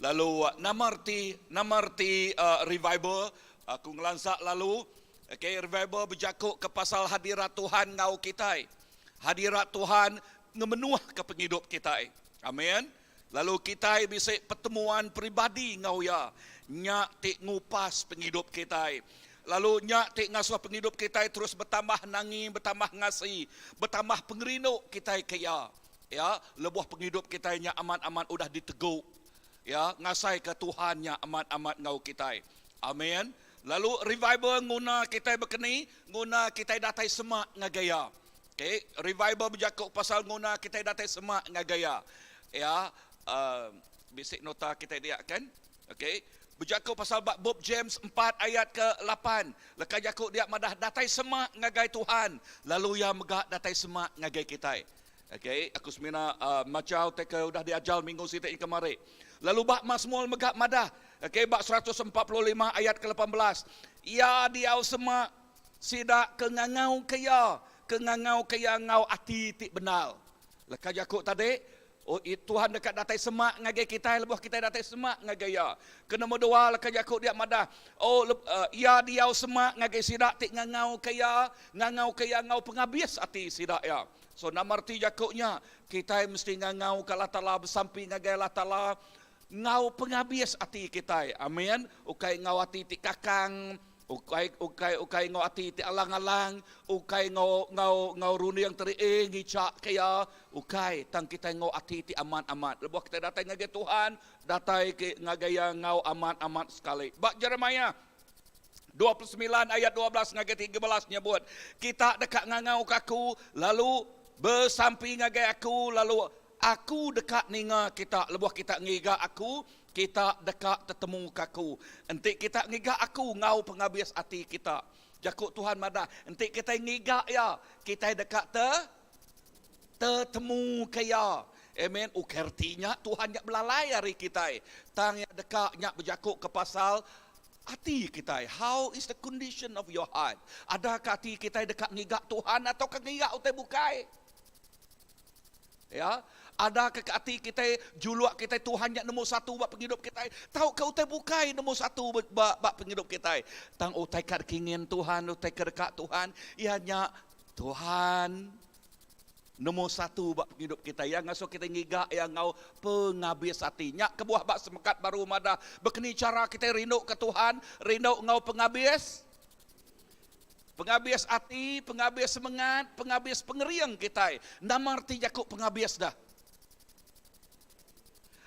S5: Lalu nama reti nama reti revival aku ngelansa lalu okay revival bejaku ke pasal hadirat Tuhan enggau kitai. Hadirat Tuhan ngemenuh ke pengidup kitai. Amen. Lalu kitai bisi pertemuan peribadi enggau iya. Nya ti ngupas pengidup kitai. Lalu nya ti ngasuh pengidup kitai terus betambah nangi, betambah ngasi, betambah pengerindu kitai ke iya. Ya, lebuh pengidup kitai nya amat-amat udah ditegu, ya, ngasaika Tuhan nya amat-amat enggau kitai. Amen. Lalu revival nguna kitai bekeni? Nguna kitai datai semak ngagai Iya. Okay, revival bejaku pasal nguna kitai datai semak ngagai Iya. Ya, uh, bisi nota kitai dia kan? Okay. Bejaku pasal ba bup James 4 ayat ke 8. Leka jaku dia madah datai semak ngagai Tuhan, lalu iya mega datai semak ngagai kitai. Okay, aku semina uh, macha utai ke udah diajal minggu siti kemari. Lalu ba Mazmur mega madah, okay, ba 145 ayat ke-18, Iya diau semak sida ke ngangau ke iya, ke ngangau ke iya enggau ati ti bendar. Leka jaku tadi, oh, Tuhan deka datai semak ngagai kitai lebuh kitai datai semak ngagai iya. Ke nombor dua leka jaku dia madah, oh, uh, iya diau semak ngagai sida ti ngangau ke iya, ngangau ke iya enggau pengabis ati sida iya. So nama reti jaku nya? Kitai mesti ngangau ka Allah Taala, besampi ngagai Allah Taala enggau pengabis ati kitai. Amin. Ukai enggau ati ti kakang, ukai ukai ukai enggau ati ti alang-alang, ukai enggau enggau enggau runding teri eh ngicha ke iya, ukai tang kitai enggau ati ti amat-amat. Lebuh kitai datai ngagai Tuhan, datai ke ngagai iya enggau amat-amat sekali. Ba Jeremiah 29 ayat 12 ngagai 13 nyebut, Kita deka ngangauka aku, lalu besampi ngagai aku, lalu aku deka ninga kita. Lebuh kita ngiga aku, kita deka tetemuka aku. Enti kita ngiga aku enggau pengabis ati kita. Jaku Tuhan madah, enti kitai ngiga Iya, kitai deka te tetemuka Iya. Amen. Ukai reti nya Tuhan nya belalai ari kitai. Tang Iya deka nya bejaku ke pasal Ati kitai, how is the condition of your heart? Adakah ati kitai deka ngiga Tuhan atauka ngiga utai bukai? Ya, adakah ke ati kitai juluk kitai Tuhan nya nombor satu ba pengidup kitai tauka utai bukai nombor satu ba, ba pengidup kitai? Tang utai ka kingin Tuhan, utai ke deka Tuhan, iya nya Tuhan Nombor satu ba pengidup kitai, iya ngasuh kitai ngiga iya enggau pengabis ati. Nya kebuah ba semekat baru madah, Bekeni chara kitai rinduka Tuhan, rindu enggau pengabis? Pengabis ati, pengabis semengat, pengabis pengering kitai. Nama reti jaku pengabis dah?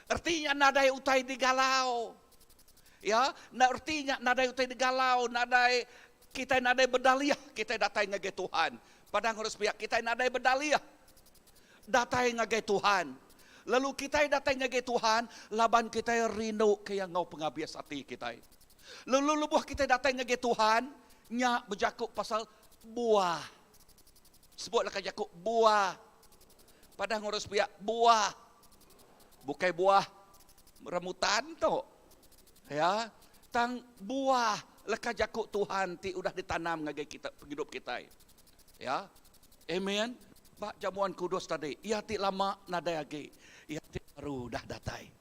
S5: Reti nya nadai utai digalau. Ya, enda reti nya nadai utai digalau, nadai kitai nadai bedalih kitai datai ngagai Tuhan. Padang urus piak kitai nadai bedalih datai ngagai Tuhan. Lalu kitai datai ngagai Tuhan laban kitai rindu ke Iya enggau pengabis ati kitai. Lalu lebuh kitai datai ngagai Tuhan, nya bejaku pasal buah. Sebut leka jaku buah. Padang urus piak buah. Bukai buah rambutan tu. Ya, tang buah leka jaku Tuhan ti udah ditanam ngagai kita pengidup kitai. Ya. Amen. Ba jamuan kudus tadi, iya ti lama nadai agi, iya ti baru udah datai.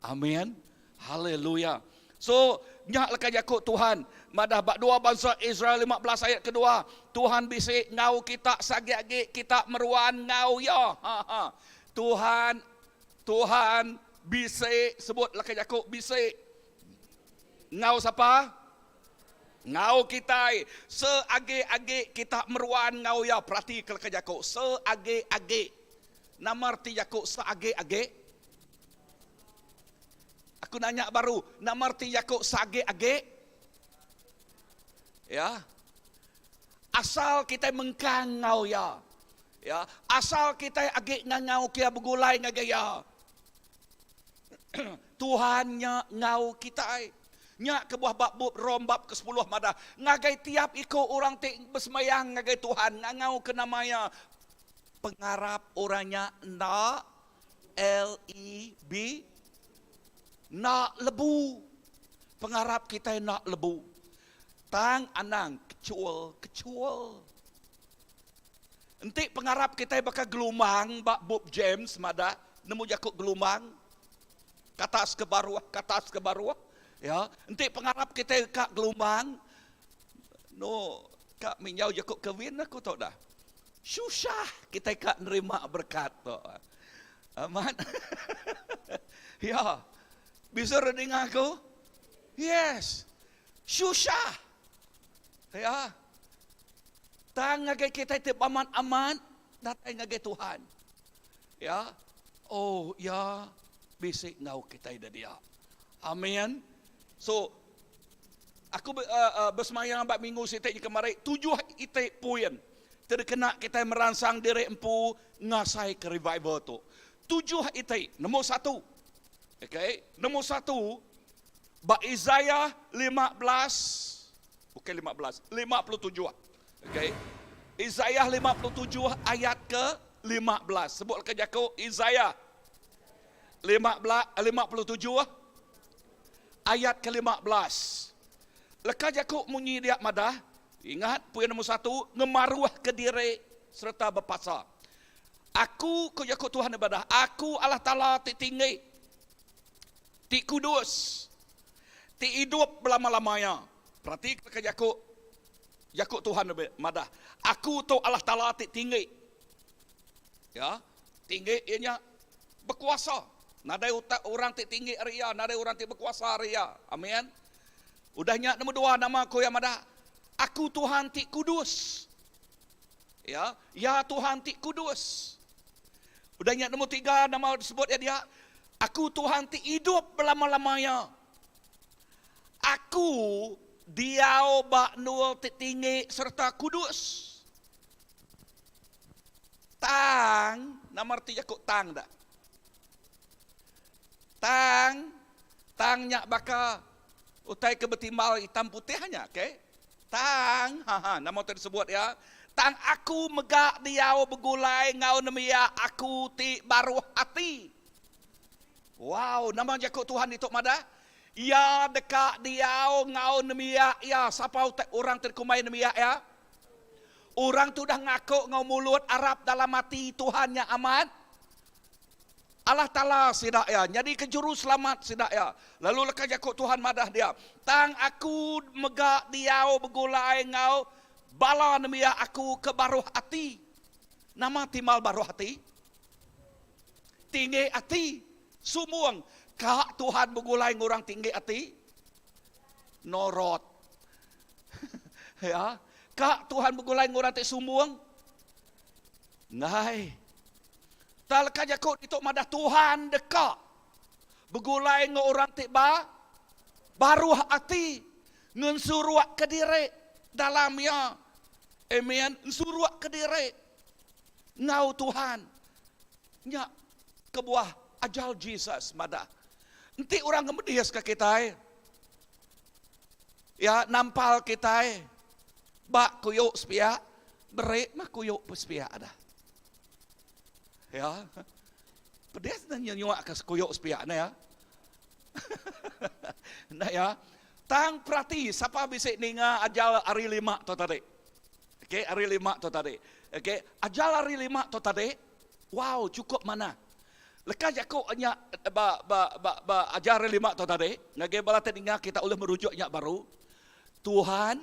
S5: Amen. Haleluya. So, nya leka jaku Tuhan madah ba dua bansa Israel 15 ayat kedua, Tuhan bisi enggau kita sagi agi kita meruan enggau iya. Ha ha. Tuhan Tuhan bisi sebut leka jaku bisi enggau sapa?
S6: Ngau kitai seagi-agi kita meruan enggau iya. Perati ke leka jaku seagi-agi. Nama reti jaku seagi-agi? Aku nanya baru, nama reti jaku seagi-agi? Ya. Asal kitai mengkang enggau iya. Ya, asal kitai agi ngangau ke iya begulai ngagai iya. Tuhan nya enggau kitai. Nya kebuah ba bup Rom bab kesepuluh madah, ngagai tiap iku orang ti besembahyang ngagai Tuhan ngangauka nama Iya, pengarap orang nya enda, LEB, enda lebu. Pengarap kitai enda lebu. Tang anang kechul-kechul. Enti pengarap kitai baka gelumbang ba bup James madah, nemu jaku gelumbang? Ke atas ke baruh, ke atas ke baruh. Ya, enti pengarap kitai ka gelumbang, no ka minjau jaku Kevin aku tu dah. Susah kitai ka nerima berekat tu. Amat. ya. Bisa dinga aku? Yes. Susah. Ya. Tang ngagai kitai ti amat-amat datai ngagai Tuhan. Ya. Oh, ya bisi enggau kitai da dia. Amin. So aku uh, uh, besemaya ba minggu siti nya kemari tujuh iti poin ti dikena kitai meransang diri empu ngasai ke revival tu. Tujuh iti. Nombor satu. Okay. Nombor satu, Ba Isaiah 15, bukan 15, 57. Okey. Isaiah 57 ayat ke 15. Sebut ke jaku Isaiah 15 57 ayat ke 15. Leka jaku munyi dia madah, ingat poin nombor satu, ngemaruh ke diri sereta bepasa. Aku, ku jaku Tuhan madah, aku Allah Taala ti tinggi. Ti kudus, ti idup belama-lama iya. Peratika ke jaku jaku Tuhan madah, Aku tu Allah Taala ti tinggi. Ya, tinggi iya nya bekuasa. Nadai utai orang ti tinggi ari iya, nadai orang ti bekuasa ari iya. Amin. Udah nya nombor dua nama ku iya madah, Aku Tuhan ti kudus. Ya, ya Tuhan ti kudus. Udah nya nombor tiga nama disebut iya dia, Aku Tuhan ti idup belama-lama iya. Aku diau ba endur ti tinggi sereta kudus. Tang, nama reti jaku tang da? Tang, tang nya baka utai ke betimbal hitam putih nya, okay? Tang, ha ha, nama utai disebut iya? Tang aku mega diau begulai enggau nembiak aku ti baruh ati. Wow, nama jaku Tuhan ditu madah? Iya deka diau enggau nembiak iya. Sapa utai orang ti dikumbai nembiak iya? Orang ti udah ngaku enggau mulut arap dalam ati Tuhan nya amat. Allah Taala sida iya, nyadika Juruselamat sida iya. Lalu leka jaku Tuhan madah dia, Tang Aku mega diau begulai enggau bala nembiak Aku ke baruh ati. Nama timbal baruh ati? Tinggi ati. Sumbung. Ka Tuhan begulai enggau orang tinggi ati? Norot. Ya. Ka Tuhan begulai enggau orang ti sumbung? Enggai. Tang leka jaku ditu madah Tuhan deka begulai enggau orang ti ba baruh ati ngensurukka diri dalam iya. Amen. Ngensurukka diri enggau Tuhan. Nya kebuah ajar Jesus madah enti orang ngemediska kitai, iya nampal kitai ba kuyu sepiak, beri mah kuyu sepiak dah. Ya. Pedis dah nyuak ke sekuyuk sepiak ne ya. Enda ya. Tang perati sapa bisi ninga ajal hari lima tu tadi. Okey, hari lima tu tadi. Okey, ajal hari lima tu tadi. Wow, cukup manah. Leka jaku nya ba ba ba ba ajar hari lima tu tadi, ngagai bala ti ninga kita ulih merujuk nya baru. Tuhan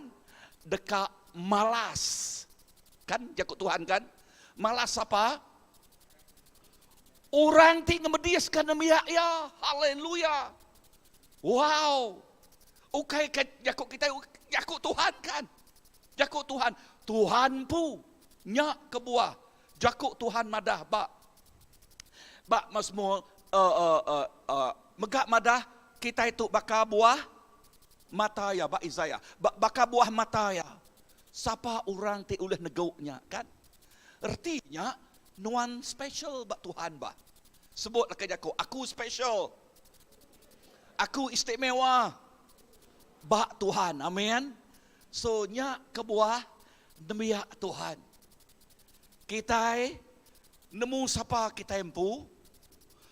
S6: deka malas. Kan jaku Tuhan kan? Malas sapa? Orang ti ngemediska nembiak iya. Haleluya. Wow. Ukai ke jaku kitai, jaku Tuhan kan. Jaku Tuhan. Tuhan empu nya kebuah jaku Tuhan madah ba ba Mazmur uh, uh, uh, uh, mega madah kitai tu baka buah mata iya ba Isaiah. Ba, baka buah mata iya. Sapa orang ti ulih negu nya kan? Reti nya nuan special ba Tuhan ba. Sebut leka jaku aku special. Aku istimewa ba Tuhan. Amin. So nya kebuah nembiak Tuhan. Kitai nemu sapa kitai empu,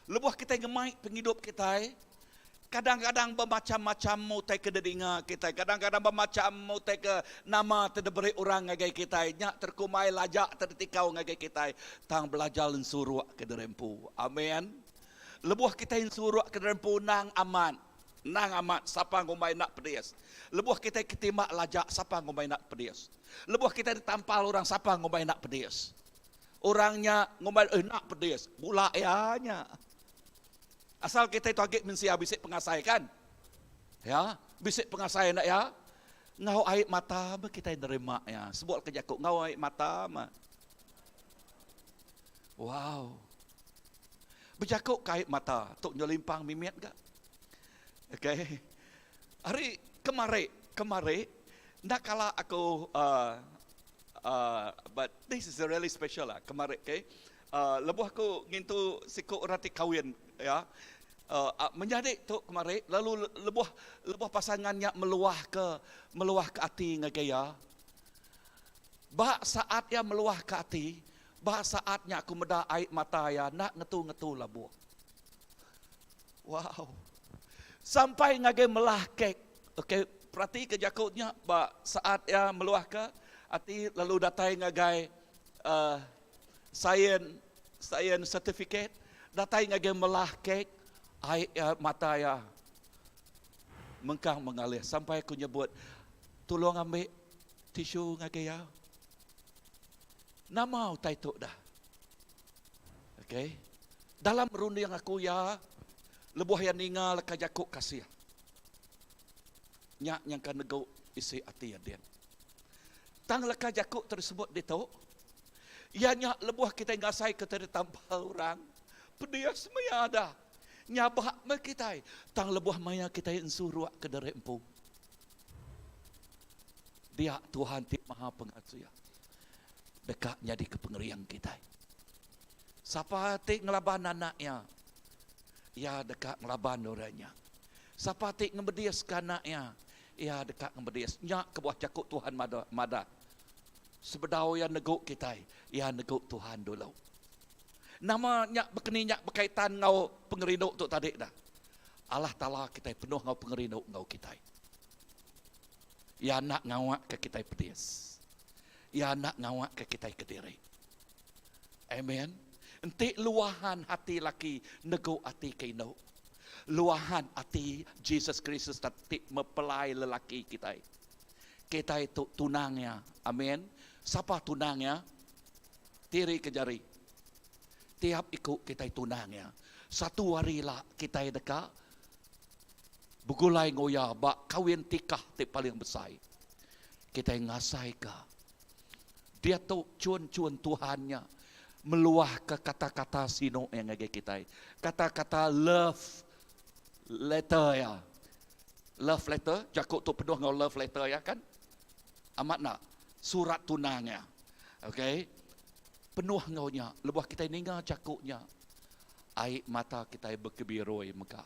S6: lebuh kitai ngemai pengidup kitai, kadang-kadang bemacham-macham utai ke didinga kitai, kadang-kadang bemacham utai ke nama ti diberi orang ngagai kitai, nya terkumbai laja ti ditikau ngagai kitai, tang belajar ensuruk ke diri empu. Amin. Lebuh kitai ensuruk ke diri empu endang amat. Endang amat, sapa ngumbai enda pedis. Lebuh kitai ketimbak laja, sapa ngumbai enda pedis. Lebuh kitai ditampal orang, sapa ngumbai enda pedis. Orang nya ngumbai eh enda pedis, bula iya nya. Asal kitai tu agi mensia bisi pengasai kan? Ya, bisi pengasai enda iya? Enggau ai mata meh kitai nerima iya. Sebut ke jaku enggau ai mata meh. Wow. Bejaku ke ai mata tu nyelimpang mimit ga. Okay. Hari kemari, kemari enda kala aku uh, uh, but this is really special lah kemari okay. Uh, lebuh aku ngintu siku orang ti kawin ya. Uh, menyadi tu kemari lalu lebuh lebuh pasangan nya meluah ke meluah ke ati ngagai iya. Ba saat iya meluah ke ati, ba saat nya aku meda ai mata iya enda ngetu-ngetu labuh. Wow. Sampai ngagai melah kek. Okey, peratika jaku nya ba saat iya meluahka ati lalu datai ngagai uh, sain sain certificate, datai ngagai melah kek, ai uh, mata iya mengkang mengalir sampai aku nyebut tolong ambil tisu ngagai iya. Nama utai tu dah? Okey. Dalam runding aku iya, lebuh iya ninga leka jaku kasih, nya nyangka negu isi ati iya din. Tang leka jaku tersebut ditu, iya nya lebuh kitai ngasaika kitai ditampal orang, pedis maya dah, nyabak meh kitai. Tang lebuh maya kitai ensuruk ke diri empu, dia Tuhan ti Maha Pengasih deka nyadika pengering kitai. Sapa ti ngelaban anak iya, iya deka ngelaban orang nya. Sapa ti ngemediska anak iya, iya deka ngemedis. Nya kebuah jaku Tuhan madah, sebedau iya negu kitai, iya negu Tuhan dulu. Nama nya bekeni nya bekaitan enggau pengerindu tu tadi dah. Allah Taala kitai penuh enggau pengerindu enggau kitai. Iya enda ngawakka kitai pedis. Iya enda ngawakka kitai kediri. Amen. Enti luahan ati laki negu ati ke indu, luahan ati Jesus Kristus ti mepelai lelaki kitai. Kitai tu tunang iya. Amen. Sapa tunang iya? Tiri ke jari. Tiap iku kitai tunang iya. Satu hari ila kitai deka begulai enggau iya ba kawin tikah ti paling besai. Kitai ngasaika diatu chun-chun Tuhan nya meluahka kata-kata sinu iya ngagai kitai. Kata-kata love letter iya. Love letter, jaku tu penuh enggau love letter iya kan? Amat enda? Surat tunang iya. Okay. Penuh enggau nya, lebuh kitai ninga jaku nya, ai mata kitai bekebirui mega.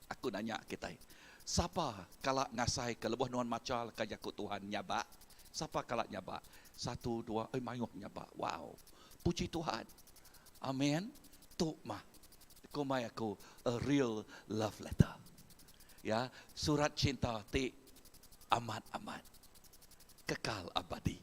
S6: Aku nanya kitai, sapa kala ngasaika lebuh nuan macha leka jaku Tuhan nyabak? Sapa kala nyabak? Satu, dua, oi mayuh nyabak. Wow. Puji Tuhan. Amen. Tu mah kumbai aku a real love letter. Ya, surat cinta ti amat-amat kekal abadi.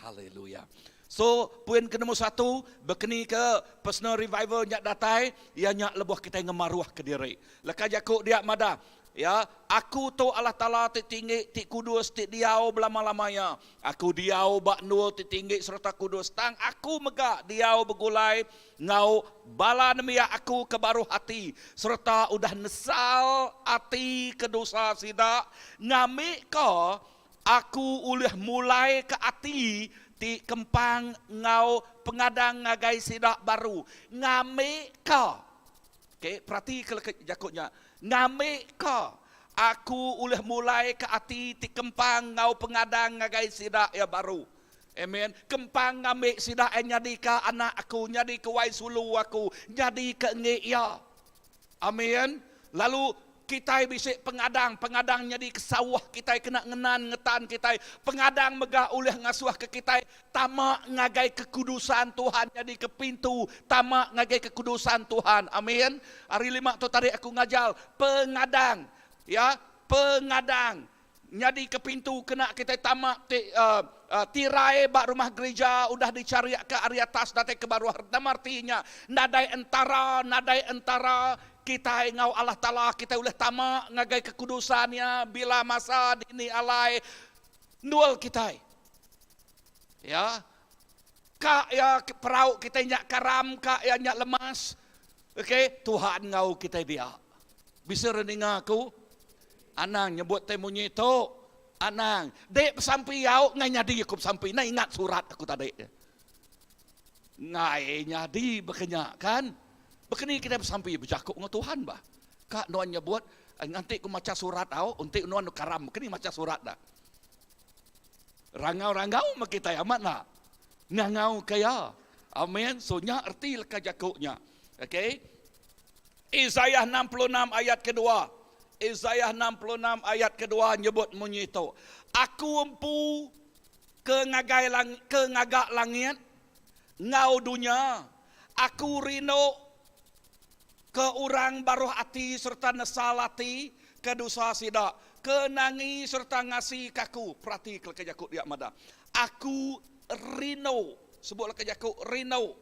S6: Haleluya. So, poin ke nombor satu, bekeni ke personal revival nya datai, iya nya lebuh kitai ngemaruh ke diri. Leka jaku dia madah, Ya, Aku tu Allah Taala ti tinggi, ti kudus, ti diau belama-lama iya. Aku diau ba endur ti tinggi sereta kudus, tang Aku mega diau begulai enggau bala nembiak Aku ke baruh ati sereta udah nesal ati ke dosa sida, ngambika Aku ulih mulaika ati ti kempang enggau pengadang ngagai sida baru, ngambika, okay, peratika leka jaku nya, ngambika Aku ulih mulaika ati ti kempang enggau pengadang ngagai sida iya baru. Amen. Kempang ngambi sida iya nyadika anak Aku, nyadika wai sulu Aku, nyadika enggi iya. Amin. Lalu kitai bisi pengadang, pengadang nyadi kesauh kitai kena ngenan ngetan kitai. Pengadang mega ulih ngasuh ke kitai tama ngagai kekudusan Tuhan nyadi ke pintu tama ngagai kekudusan Tuhan. Amin. Hari lima tu tadi aku ngajar pengadang ya, pengadang Nyadi ke pintu kena kitai tama ti tirai ba rumah gerija udah dicariaka ari atas datai ke baruh. Nama reti nya? Nadai entara, nadai entara kitai enggau Allah Taala. Kitai ulih tama ngagai kekudusan Iya bila masa dini alai endul kitai. Ya. Ka iya perau kitai nya karam, ka iya nya lemas. Okey, Tuhan enggau kitai dia. Bisi orang ninga aku? Anang nyebut tai munyi tu. Anang. Dek besampi au ngai nyadi aku besampi. Nai ingat surat aku tadi. Ngai nyadi baka nya kan. Baka ni kitai besampi bejaku enggau Tuhan bah. Ka nuan nyebut nganti ku macha surat au enti nuan karam baka ni macha surat dah. Rangau-rangau meh kitai amat enda. Ngangau ke iya. Amen. So nya reti leka jaku nya. Okay. Isaiah 66 ayat kedua. Isaiah 66 ayat kedua nyebut munyi tu. Aku empu ke ngagai lang, ke ngaga langit enggau dunya. Aku rindu ke orang baruh ati sereta nesal ati ke dosa sida, ke nangi sereta ngasi ke aku. Perati ke leka jaku dia madah. Aku rindu. Sebut leka jaku rindu.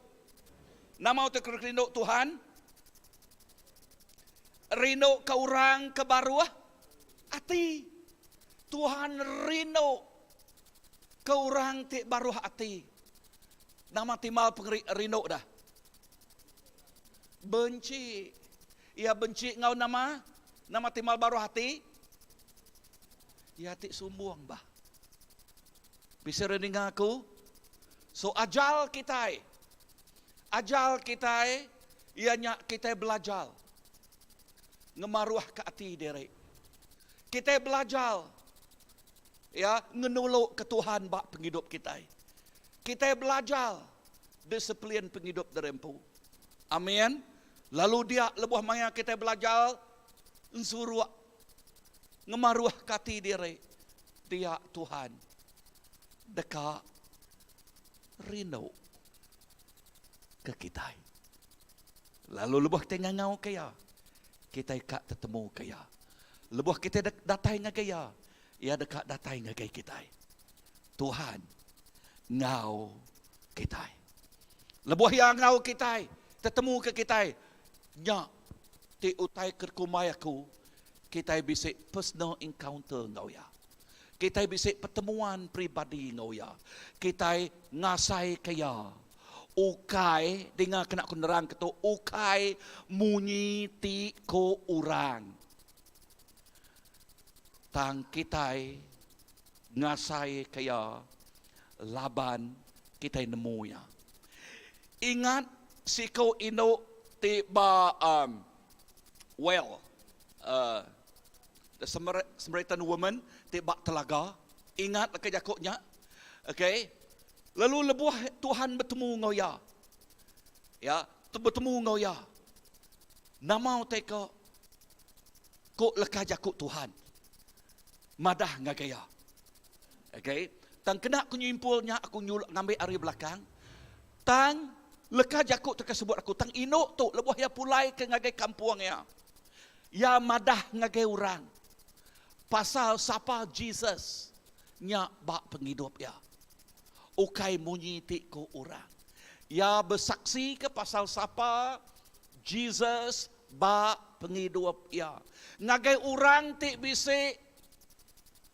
S6: Nama utai ke rindu Tuhan? Rindu ke orang ke baruh ati. Tuhan rindu ke orang ti baruh ati. Nama timbal pengerindu dah? Benci. Iya benci enggau nama? Nama timbal baruh ati? Iya ti sumbung bah. Bisi orang ninga aku? So ajal kitai, ajal kitai iya nya kitai belajar ngemaruhka ati diri. Kitai belajar ya ngenuluka Tuhan ba pengidup kitai. Kitai belajar disiplin pengidup diri empu. Amin. Lalu dia lebuh maya kitai belajar ensuruk ngemaruhka ati diri dia Tuhan deka rindu ke kitai. Lalu lebuh kitai ngangauka Iya, kitai ka tetemuka Iya. Lebuh kitai datai ngagai Iya, Iya deka datai ngagai kitai. Tuhan enggau kitai. Lebuh Iya enggau kitai, tetemuka kitai, nya ti utai ke kumbai aku, kitai bisi personal encounter enggau Iya. Kitai bisi pertemuan peribadi enggau Iya. Kitai ngasaika Iya. Ukai, dinga kena ku nerangka tu, ukai munyi ti ku orang. Tang kitai ngasaika Iya laban kitai nemu Iya. Ingat siku indu ti ba um, well, uh, The Samaritan woman ti ba telaga, ingat leka jaku nya. Okay. Lalu lebuh Tuhan betemu enggau iya. Ya, betemu enggau iya. Nama utai ke ko leka jaku Tuhan madah ngagai iya. Okay. Tang kena ku nyimpul nya aku nyuluk ngambi ari belakang. Tang leka jaku tu ke sebut aku tang indu tu lebuh iya pulai ke ngagai kampung iya. Iya madah ngagai orang pasal sapa Jesus nya ba pengidup iya. Ukai munyi ti ku orang. Iya besaksika pasal sapa Jesus ba. pengidup iya. Ngagai orang ti bisi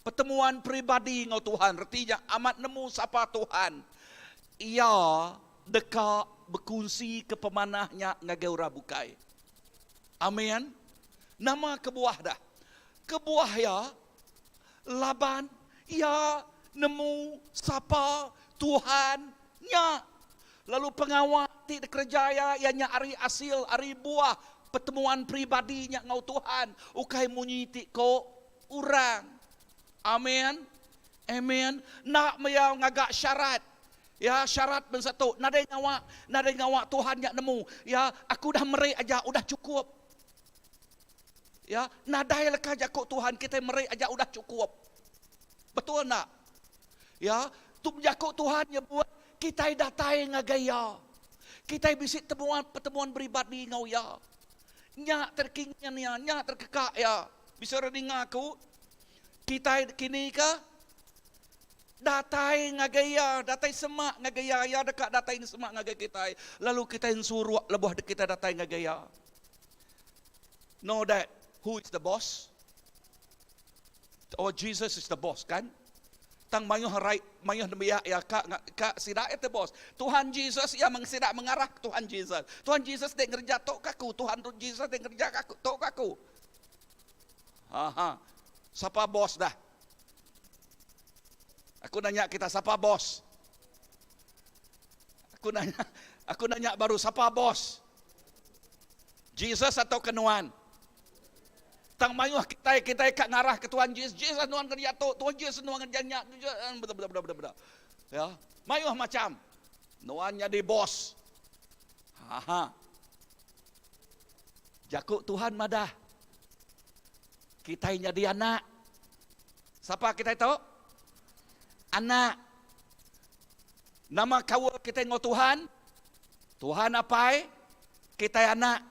S6: pertemuan peribadi enggau Tuhan, reti nya amat nemu sapa Tuhan, iya deka bekunsika pemanah nya ngagai orang bukai. Amin. Nama kebuah dah? Kebuah iya laban iya nemu sapa Tuhan nya. Lalu pengawa ti dikereja iya, iya nya ari asil ari buah pertemuan peribadi nya enggau Tuhan, ukai munyi ti ko orang. Amin. Amen. Enda maya ngaga syarat. Ya, syarat bansa tu nadai ngawa, nadai ngawa Tuhan nya nemu. Ya, aku udah meri aja udah chukup. Ya, nadai leka jaku Tuhan kitai meri aja udah chukup. Betul enda? Ya, tu jaku Tuhan nyebut kitai datai ngagai Iya. Kitai bisi temuan pertemuan beribadi enggau Iya. Nya terkingin Iya, nya terkeka Iya. Bisi orang ninga aku, kitai kini ke datai ngagai Iya, datai semak ngagai Iya, Iya deka datai semak ngagai kitai. Lalu kitai ensuruk lebuh kitai datai ngagai Iya. Know that who is the boss? Oh, Jesus is the boss kan? Tang mayuh right, mayuh nembiak ya ka ka sida itu bos. Tuhan Jesus ya meng sida mengarah ke Tuhan Jesus. Tuhan Jesus dek ngerja tok kaku, Tuhan Jesus dek ngerja kaku, tok kaku. Ha ha. Siapa bos dah? Aku nanya kita siapa bos? Aku nanya, aku nanya baru siapa bos? Jesus atau kenuan? Tang mayuh kitai kitai ka ngarah ke Tuhan Jesus, Jesus nuan ngerja tu, Tuhan Jesus nuan ngerja nya, betul betul betul betul. Ya, mayuh macam. Nuan jadi bos. Ha ha. Jaku Tuhan madah. Kitai jadi anak. Siapa kita tu? Anak. Nama kaul kita enggau Tuhan? Tuhan apai, kitai anak.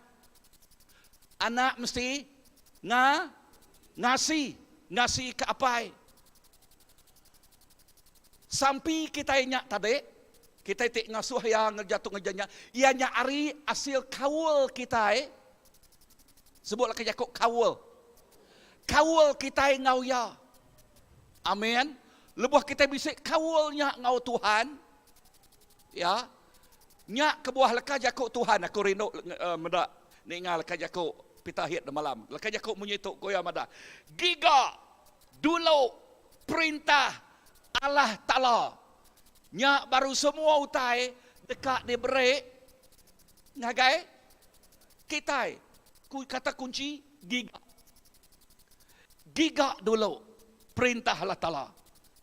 S6: Anak mesti nga ngasi, ngasi ke apai. Sampi kitai nya tadi, kitai ti ngasuh iya ngereja tu ngereja nya, iya nya ari asil kaul kitai, sebutlah ke jaku kaul. Kaul kitai enggau iya. Amin. Lebuh kitai bisi kaul nya enggau Tuhan, ya, Nya kebuah leka jaku Tuhan aku rindu meda ninga leka jaku Peter Hit demalam. Leka jaku munyi tu ku iya madah, Giga dulu perintah Allah Taala, nya baru semua utai deka diberi ngagai kitai. Ku kata kunci giga. Giga dulu perintah Allah Taala.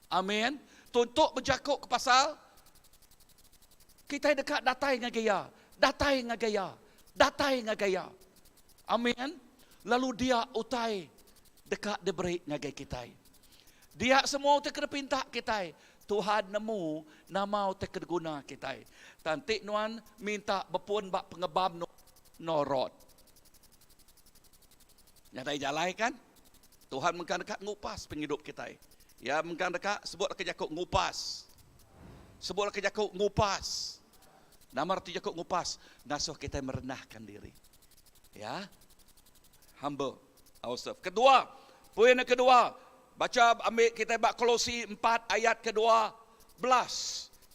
S6: Amin. Tuntuk bejaku ke pasal Kitai deka datai ngagai Iya, datai ngagai Iya, datai ngagai Iya. Amin. Lalu dia utai deka diberi ngagai kitai. Dia semua utai ke dipinta kitai. Tuhan nemu nama utai ke diguna kitai. Tang enti nuan minta bepun ba pengebam nuan norot. Nyadai jalai kan? Tuhan mengkang deka ngupas pengidup kitai. Iya mengkang deka sebut leka jaku ngupas. Sebut leka jaku ngupas. Nama reti jaku ngupas? Ngasuh kitai merendahkan diri. Ya. Humble ourselves. Kedua, poin yang kedua, baca ambil kitai ba Kolosi 4 ayat ke-12.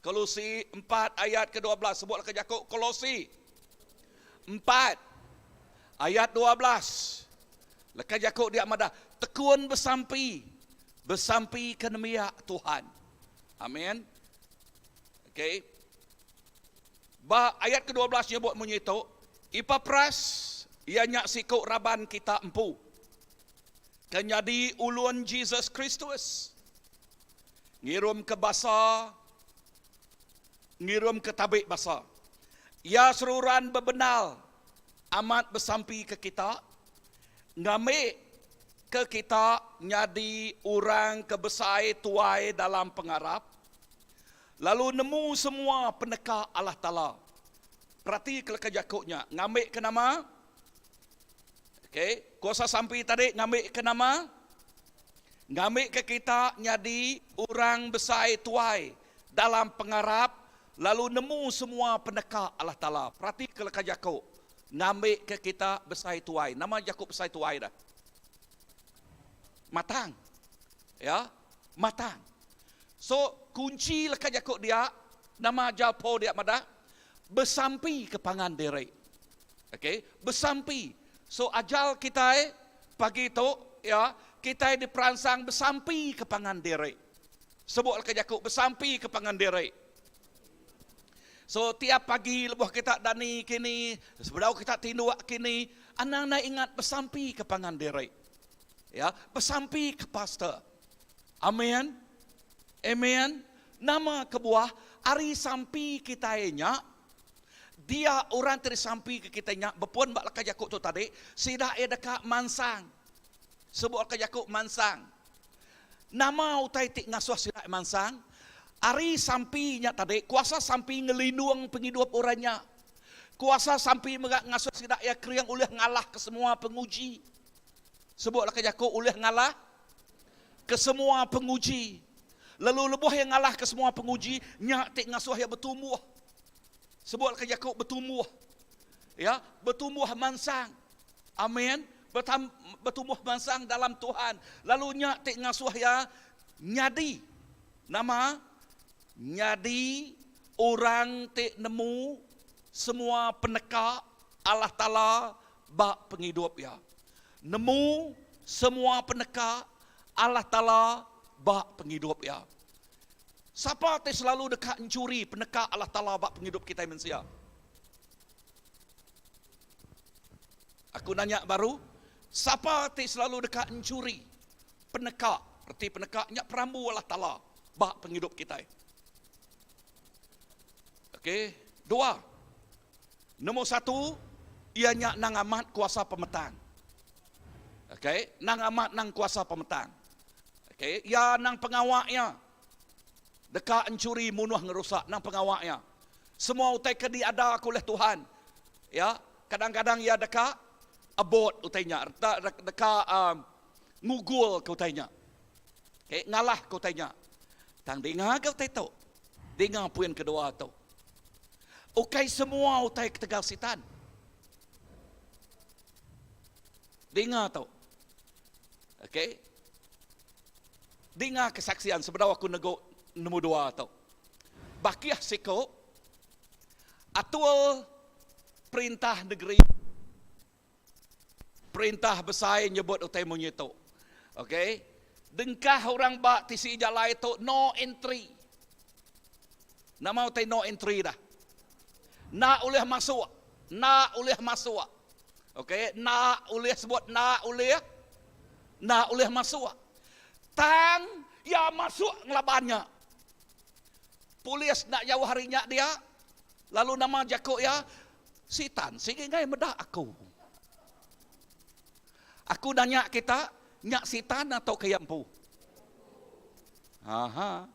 S6: Kolosi 4 ayat ke-12. Sebut leka jaku Kolosi 4 ayat 12. Leka jaku dia madah tekun besampi, besampi ke nembiak Tuhan. Amin. Okey. Ba ayat ke-12 nyebut munyi tu, Epapras iya nya siku raban kita empu ke nyadi ulun Jesus Kristus ngirum ke basa ngirum ke tabi basa. Iya seruran bebendar amat besampi ke kita ngambi ke kita nyadi orang ke besai tuai dalam pengarap, lalu nemu semua peneka Allah Taala. Perati ke leka jaku nya, ngambi ke nama? Okey, kuasa sampi tadi ngambi ke nama? Ngambi ke kita nyadi orang besai tuai dalam pengarap, lalu nemu semua peneka Allah Taala. Perati ke leka jaku. Ngambika kita besai tuai. Nama jaku besai tuai dah? Matang. Ya, matang. So, kunchi leka jaku dia, nama ajar Paul dia madah, besampi ke pangan diri. Okey, besampi. So ajar kitai pagi tu, ya, kitai diperansang besampi ke pangan diri. Sebut leka jaku besampi ke pangan diri. So tiap pagi lebuh kita dani kini, sebedau kita tinduk kini, anang enda ingat besampi ke pangan diri. Ya, besampi ke pastor. Amen. Amen. Nama kebuah ari sampi kitai nya dia orang ti disampi ke kitai nya bepun ba leka jaku tu tadi, sida iya deka mansang. Sebut leka jaku mansang. Nama utai ti ngasuh sida mansang? Ari sampi nya tadi, kuasa sampi ngelindung pengidup orang nya. Kuasa sampi mega ngasuh sida iya kering ulih ngalahka semua penguji. Sebut leka jaku ulih ngalah ke semua penguji. Lalu lebuh iya ngalahka semua penguji, nya ti ngasuh iya betumbuh. Sebut leka jaku betumbuh. Ya, betumbuh mansang. Amin. Betam, betumbuh mansang dalam Tuhan. Lalu nya ti ngasuh iya nyadi nama? Nyadi orang ti nemu semua peneka Allah Taala ba pengidup iya. Nemu semua peneka Allah Taala ba pengidup iya. Sapa ti selalu deka enchuri peneka Allah Taala ba pengidup kitai mensia? Aku nanya baru, sapa ti selalu deka enchuri peneka, reti peneka nya perambu Allah Taala ba pengidup kitai. Okey, dua. Nombor satu, iya nya nang amat kuasa pemetang. Okey, nang amat nang kuasa pemetang. Okey, iya nang pengawa iya deka enchuri munuh ngerusak nang pengawa iya. Semua utai ke diada ke ulih Tuhan, ya, kadang-kadang iya deka abort utai nya, deka um, ngugul ke utai nya. Okay, ngalah ke utai nya. Tang dinga ke utai tu. Dinga poin kedua tu. Ukai semua utai ketegal sitan. Dinga tu. Okay. Dinga kesaksian sebedau aku negu nombor dua tu. Bakih siku atur perintah negeri perintah besai nyebut utai munyi tu. Okey. Dengkah orang ba tisi jalai tu no entry. Nama utai no entry dah? Enda ulih masuk. Enda ulih masuk. Okey, enda ulih sebut enda ulih enda ulih masuk. Tang iya masuk ngelaban nya. Polis enda jauh ari nya dia, lalu nama jaku iya, Sitan sigi enggai meda aku. Aku nanya kita, nya sitan atau ke iya empu? Aha.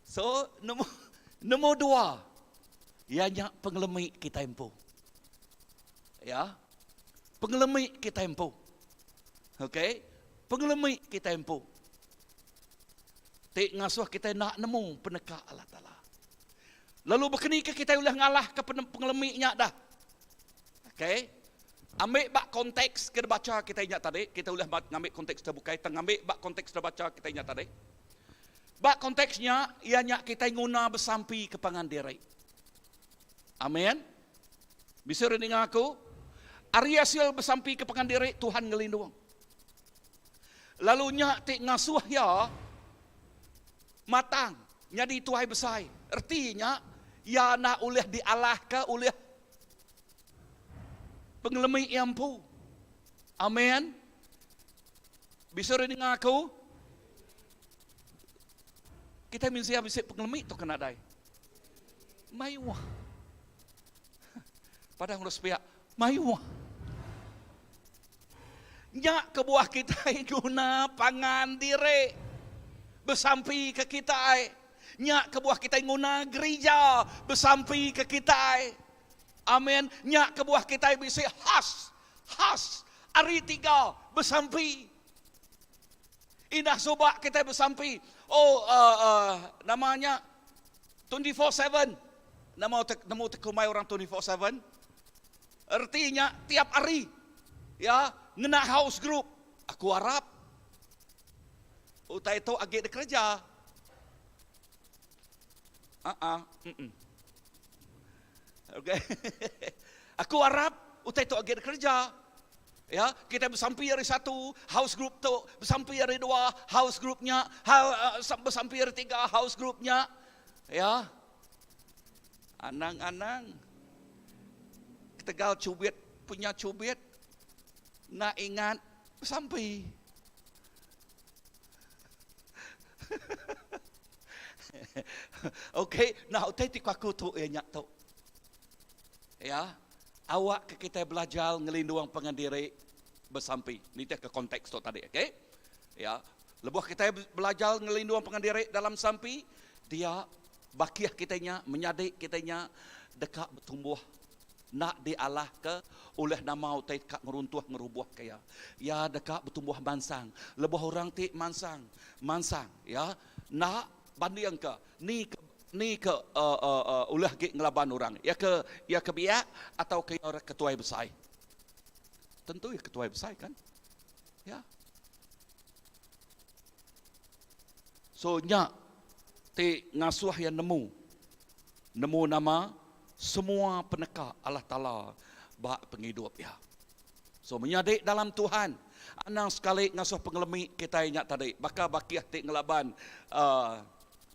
S6: So, nombor, nombor dua, iya nya pengelemi kita empu. Ya. Pengelemi kita empu. Okey, pengelemi kitai empu ti ngasuh kitai enda nemu peneka Allah Taala. Lalu bekenika kitai ulih ngalahka pengelemi nya dah. Okey. Ambi ba konteks ke dibacha kitai nya tadi, kitai ulih ngambi konteks ke bukai tang ngambi ba konteks dibacha kitai nya tadi. Ba konteks nya, iya nya kitai nguna besampi ke pangan diri. Amen. Bisi orang ninga aku? Ari asil besampi ke pangan diri, Tuhan ngelindung. Lalu nya ti ngasuh iya matang nyadi tuai besai. Reti nya, iya enda ulih dialahka ulih pengelemi iya empu. Amen. Bisi orang ninga aku? Kitai mensia bisi pengelemi tauka nadai? Mayuh. Padah ngurus sepiak, mayuh. Nya kebuah kitai guna pangan diri besampi ke kitai. Nya kebuah kitai nguna gerija besampi ke kitai. Amin. Nya kebuah kitai bisi khas, khas hari tiga besampi. Indah suba kitai besampi, oh uh, uh, nama nya 24/7. Nama utai nemu utai kumbai orang 24/7? Reti nya tiap hari ya ngena house group. Aku arap utai tu agi dikereja. Aa mm. Okay. Aku arap utai tu agi dikereja. Ya, kita besampi hari satu, house group tu, besampi hari dua, house group nya, ha, besampi hari tiga, house group nya. Ya. Anang-anang ketegal cubit punya cubit enda ingat besampi. Okey, nah utai ti ku aku tu iya nya tu. Ya, awak ke kitai belajar ngelindung pangan diri besampi nitihka konteks tu tadi, okey. Ya, lebuh kitai belajar ngelindung pangan diri dalam sampi, dia bakih kitai nya, menyadi kitai nya deka betumbuh enda dialahka ulih nama utai ka ngeruntuh ngerubuhka iya. Iya deka betumbuh mansang. Lebuh orang ti mansang, mansang ya, enda bandingka ni ke ni ke uhh ulih agi ngelaban orang. Iya ke iya ke biak atau ke iya ke tuai besai. Tentu iya ke tuai besai kan. Ya. So nya ti ngasuh iya nemu nemu nama semua peneka Allah Taala ba pengidup iya. So menyadi dalam Tuhan, anang sekali ngasuh pengelemi kitai nya tadi baka bakih ti ngelaban uhh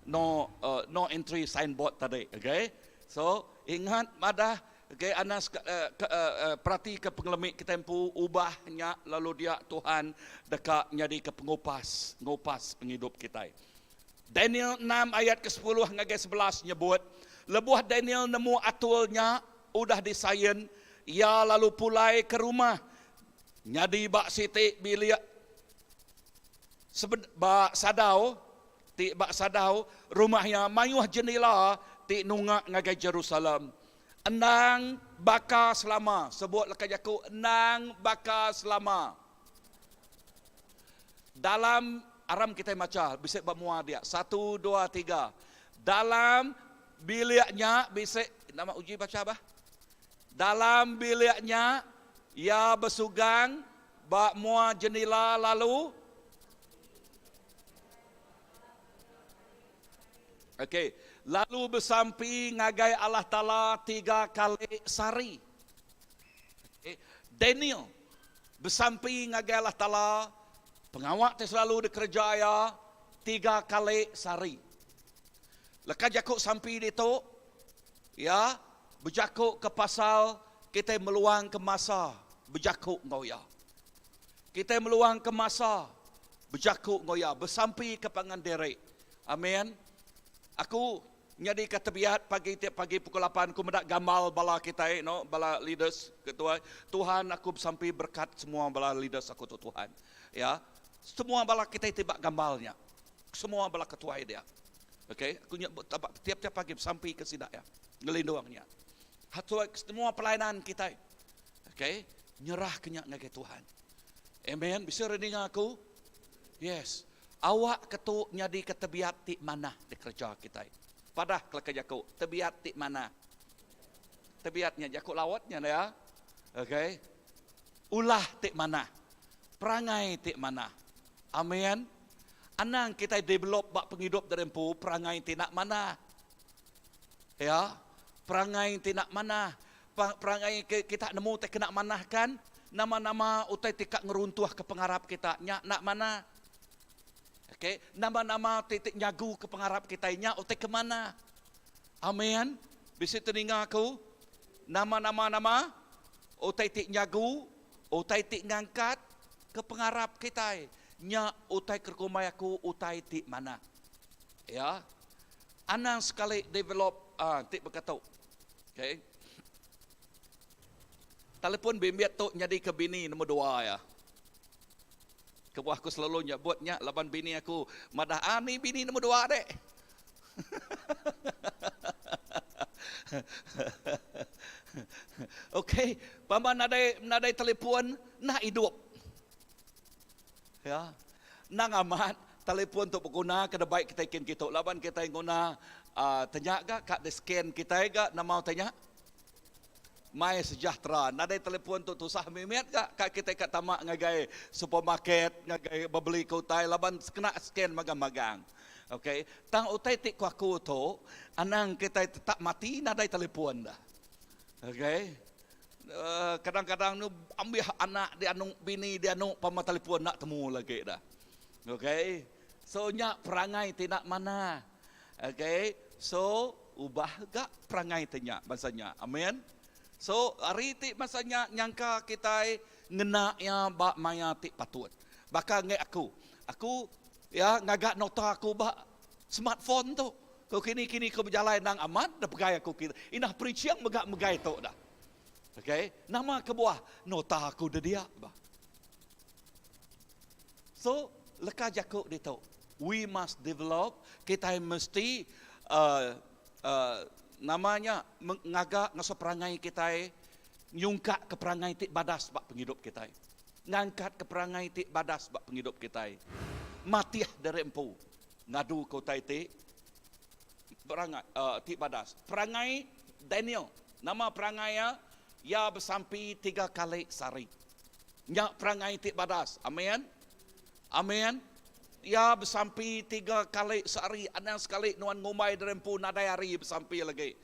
S6: no uhh no entry signboard tadi okay. So ingat madah okay anang uhh peratika pengelemi kitai empu ubah nya lalu dia Tuhan deka nyadika pengupas ngupas pengidup kitai. Daniel enam ayat kesepuluh ngagai 11 nyebut, lebuh Daniel nemu atur nya udah disain, iya lalu pulai ke rumah nyadi ba siti bilik ba sadau ti ba sadau rumah iya mayuh jendela ti nunga ngagai Jerusalem. Endang baka selama, sebut leka jaku endang baka selama. Dalam aram kitai macha bisi ba mua dia. Satu dua tiga. Dalam bilik nya bisi nama uji bacha bah. Dalam bilik nya iya besugang ba mua jendela lalu Okey, lalu besampi ngagai Allah Taala tiga kali sehari. Okay. Daniel besampi ngagai Allah Taala pengawa ti selalu dikereja iya tiga kali sehari. Leka jaku sampi ditu iya bejaku ke pasal kitai meluangka masa bejaku enggau iya. Kitai meluangka masa bejaku enggau iya, besampi ke pangan diri. Amen. Aku Nyadika tebiat pagi tiap pagi pukul lapan ku meda gamal bala kitai no bala leaders ketuai Tuhan aku besampi berkat semua bala leaders aku tu Tuhan ya semua bala kitai ti ba gamal nya semua bala ketuai dia ok aku nya tiap tiap pagi besampi ke sida ya ngelindung nya semua pelayanan kitai ok nyerah ke nya ngagai Tuhan amen bisi orang ninga aku yes Awak ke tu nyadika tebiat ti manah dikereja kitai. Padah keleka jaku, tebiat ti manah. Tebiat nya jaku laut nya enda. Okey. Ulah ti manah. Perangai ti manah. Amin. Anang kitai develop ba pengidup diri empu perangai ti enda manah. Ya. Perangai ti enda manah. Perangai ke kita nemu ti kena manah kan, nama-nama utai ti ka ngeruntuhka pengarap kita nya enda manah. Okey, nama-nama ti ti nyaguka pengarap kitai nya utai ke manah. Amen. Bisi teninga aku? Nama-nama nama utai ti nyagu, utai ti ngangkat ke pengarap kitai nya utai ke kumbai aku utai ti manah. Ya. Anang sekali develop uh, ti baka tu. Okay. Telefon bimbit tu nyadika bini nombor dua iya. Kebuah aku selalu nyebut nya laban bini aku madah ah ni bini nombor dua dek. Okey, pama nadai nadai telefon nak idup. Ya. Endang amat telefon tu beguna ke baik kitai kin kitu laban kitai nguna. Uh, tanya ga ka di scan kitai ga nama utai nya? My Sejahtera. Nadai telefon tu tusah mimit ga ka kitai ka tama ngagai supermarket ngagai bebeli ke utai laban kena scan magang-magang. Okay. Tang utai ti ku aku tu anang kitai tetap mati nadai telefon dah. Okay. Uh, kadang-kadang nu ambih anak dianu bini dianu pama telefon enda temu lagi dah. Okay. So nya perangai ti enda manah. Okay. So ubah ga perangai ti nya bansa nya. Amen. So ari ti bansa nya nyangka kitai ngena iya ba maya ti patut. Baka enggai aku. Aku ya ngaga nota aku ba smartphone tu. Ku kini kini ku bejalai endang amat da pegai aku kita. Indah preaching mega megai tu dah. Okay. Nama kebuah nota aku dedia ba. So leka jaku ditu we must develop kitai mesti uhh uhh nama nya ngaga ngasuh perangai kitai nyungkak ke perangai ti badas ba pengidup kitai. Ngangkat ke perangai ti badas ba pengidup kitai. Matih diri empu ngadu ke utai ti perangai uhh ti badas. Perangai Daniel nama perangai iya? Iya besampi tiga kali sehari. Nya perangai ti badas. Amin. Amin. Iya besampi tiga kali sehari. Anang sekali nuan ngumbai diri empu nadai hari besampi lagi.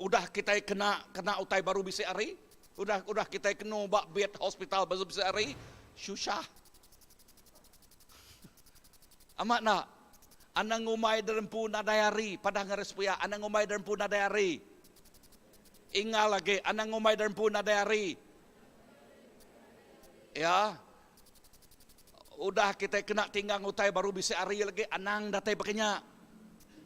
S6: Udah kitai kena kena utai baru bisi hari. Udah udah kitai kenu ba bed hospital baru bisi hari. Susah. Amat enda? Anang ngumbai diri empu nadai hari. Padah ngagai sepiak, anang ngumbai diri empu nadai hari. Ingal agi, anang ngumbai diri empu nadai hari. Ya. Udah kitai kena tinggang utai baru bisi hari lagi anang datai baka nya.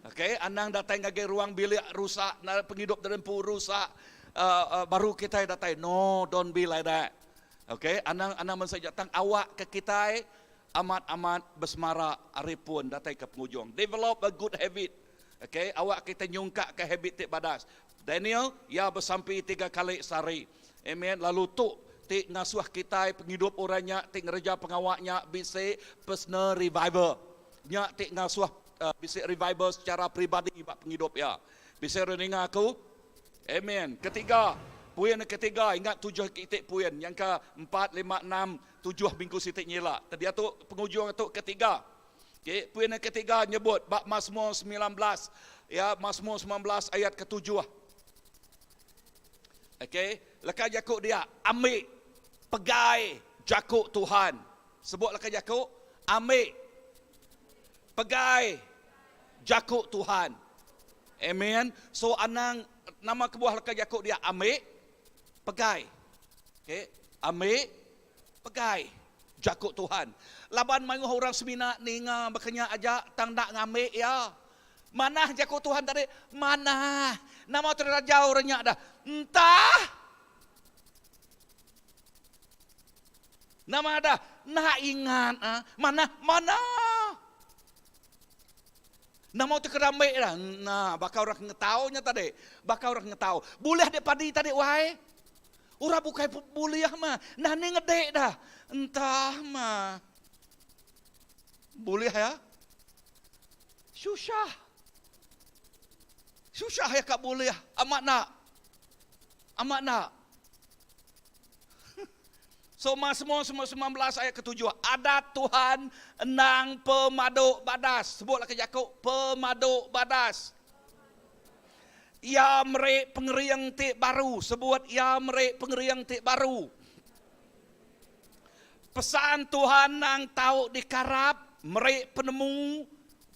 S6: Okey, anang datai ngagai ruang bilik rusak, pengidup diri empu rusak uh, uh, baru kitai datai. No, don't be like that. Okey, anang anang mensia nya tang awak ke kitai amat-amat besemara ari pun datai ke pengujung. Develop a good habit. Okey, awak kitai nyungkak ke habit ti badas. Daniel, iya besampi tiga kali sehari. Amen. Lalu tu ti ngasuh kitai pengidup orang nya ti ngereja pengawa nya bisi personal revival. Nya ti ngasuh uh, bisi revival secara peribadi ba pengidup iya. Bisi orang ninga aku? Amen. Ketiga, puin ketiga ingat tujuh iti puin yang ke empat, lima, enam, tujuh minggu siti nyila. Tadi tu pengujung tu ketiga. Okay, puin yang ketiga nyebut bab Mazmur 19 ya Mazmur 19 ayat ketujuh. Okey, leka jaku dia ambil pegai jaku Tuhan. Sebut leka jaku ambil pegai jaku Tuhan. Amen. So anang nama kebuah leka jaku dia ambil pegai. Okey, ambil pegai jaku Tuhan. Laban mayuh orang semina ninga baka nya aja tang enda ngambi iya. Manah jaku Tuhan tadi? Manah. Nama tu raja orang nya dah? Entah. Nama dah? Enda ingat. Ah. Manah? Manah. Nama tu ke rambi dah? Nah, baka orang ke ngetau nya tadi. Baka orang ke ngetau. Bulih dek padi tadi wai? Orang bukai bulih mah. Nah ni ngedek dah. Entah mah. Bulih ya. Susah. Susah ya kak bulih. Amat nak. Amat nak. So Mazmur 19 ayat ketujuh. Adat Tuhan endang pemadu badas. Sebutlah ke jaku pemadu badas. Iya meri pengering ti baru. Sebut, Iya meri pengering ti baru. Pesan Tuhan nang tau dikarap meri penemu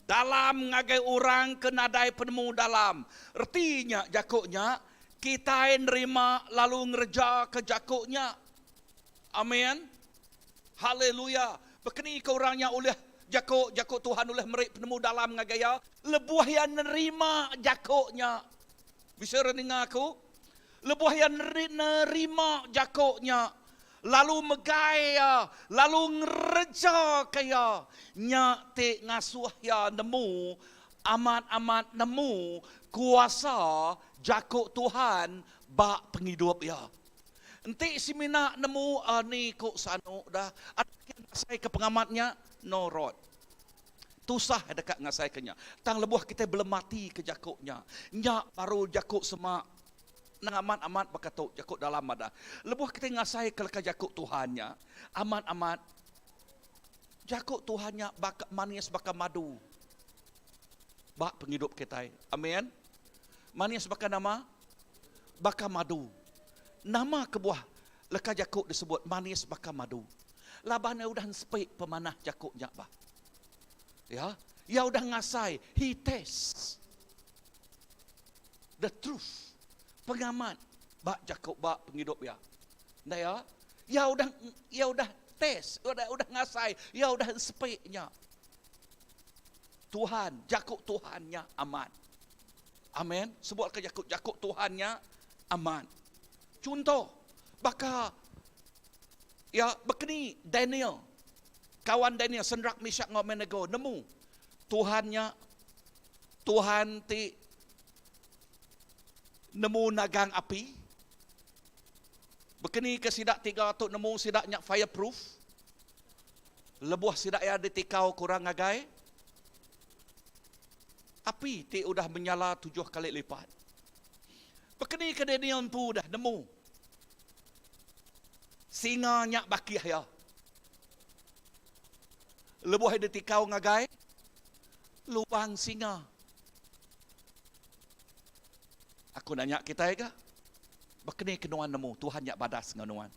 S6: dalam ngagai orang ke nadai penemu dalam. Reti nya jaku nya, kitai nerima lalu ngerejaka jaku nya. Amen. Haleluya. Bekeni ke orang nya ulih jaku, jaku Tuhan ulih meri penemu dalam ngagai iya? Lebuh iya nerima jaku nya. Bisi orang ninga aku? Lebuh iya nerima jaku nya, lalu megai iya, lalu ngerejaka iya, nya ti ngasuh iya nemu, amat-amat nemu kuasa jaku Tuhan ba pengidup iya. Enti semina nemu ni ku sanu dah, ada ke ngasaika pengamat nya? No rot. Tusah deka ngasaika nya. Tang lebuh kitai belemati ke jaku nya, nya baru jaku sema nang amat-amat baka tu, jaku dalam madah. Lebuh kitai ngasaika leka jaku Tuhan nya, amat-amat jaku Tuhan nya baka manis baka madu ba pengidup kitai. Amen. Manis baka nama? Baka madu. Nama kebuah leka jaku disebut manis baka madu? Laban iya udah nsepi pemanah jaku nya bah. Ya, iya udah ngasai, he taste the truth, pengamat ba jaku ba pengidup iya. Enda iya? Iya udah iya udah taste, udah udah ngasai, iya udah nsepi nya. Tuhan, jaku Tuhan nya amat. Amen. Sebut ke jaku jaku Tuhan nya amat. Chunto, baka Iya bekeni Daniel, kawan Daniel, Sendrak, Mishak enggau Abednego nemu Tuhan nya Tuhan ti nemu nagang api. Bekeni ke sida tiga tu nemu sida nya fireproof lebuh sida iya ditikau ke orang ngagai api ti udah menyala tujuh kali lipat. Bekeni ke Daniel empu udah nemu Singa nya bakih iya. Lebuh iya ditikau ngagai lubang singa. Aku nanya kitai ga, baka ni ke nuan nemu Tuhan nya badas enggau nuan?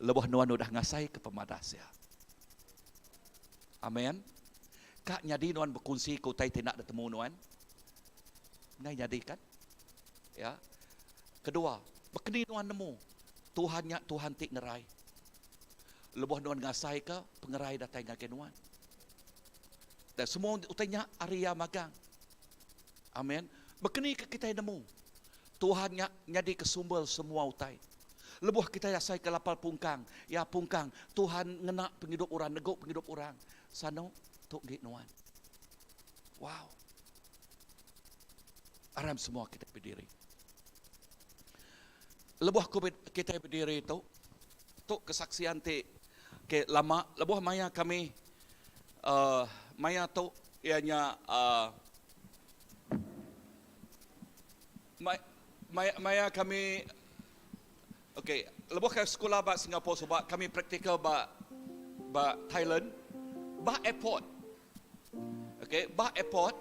S6: Lebuh nuan udah ngasaika pemadas iya. Amen. Ka nyadi nuan bekunsi ke utai ti enda ditemu nuan? Enggai nyadi kan? Ya. Kedua, bekeni nuan nemu Tuhan nya Tuhan ti ngerai. Lebuh nuan ngasaika pengerai datai ngagai nuan. Dan semua utai nya ari iya magang. Amen. Bekeni ke kitai nemu Tuhan nya nyadika sumber semua utai. Lebuh kitai asaika lapar pungkang, ya pungkang, Tuhan ngena pengidup orang, negu pengidup orang. Sanu tu enggi nuan. Wow. Aram semua kitai bediri. Lebuh ku kitai bediri tu, tu kesaksian ti ke lama lebuh maya kami uh, maya tu iya nya uh, maya, maya kami okey lebuh ke sekula ba Singapore suba kami praktikal ba ba Thailand ba airport Okey, ba airport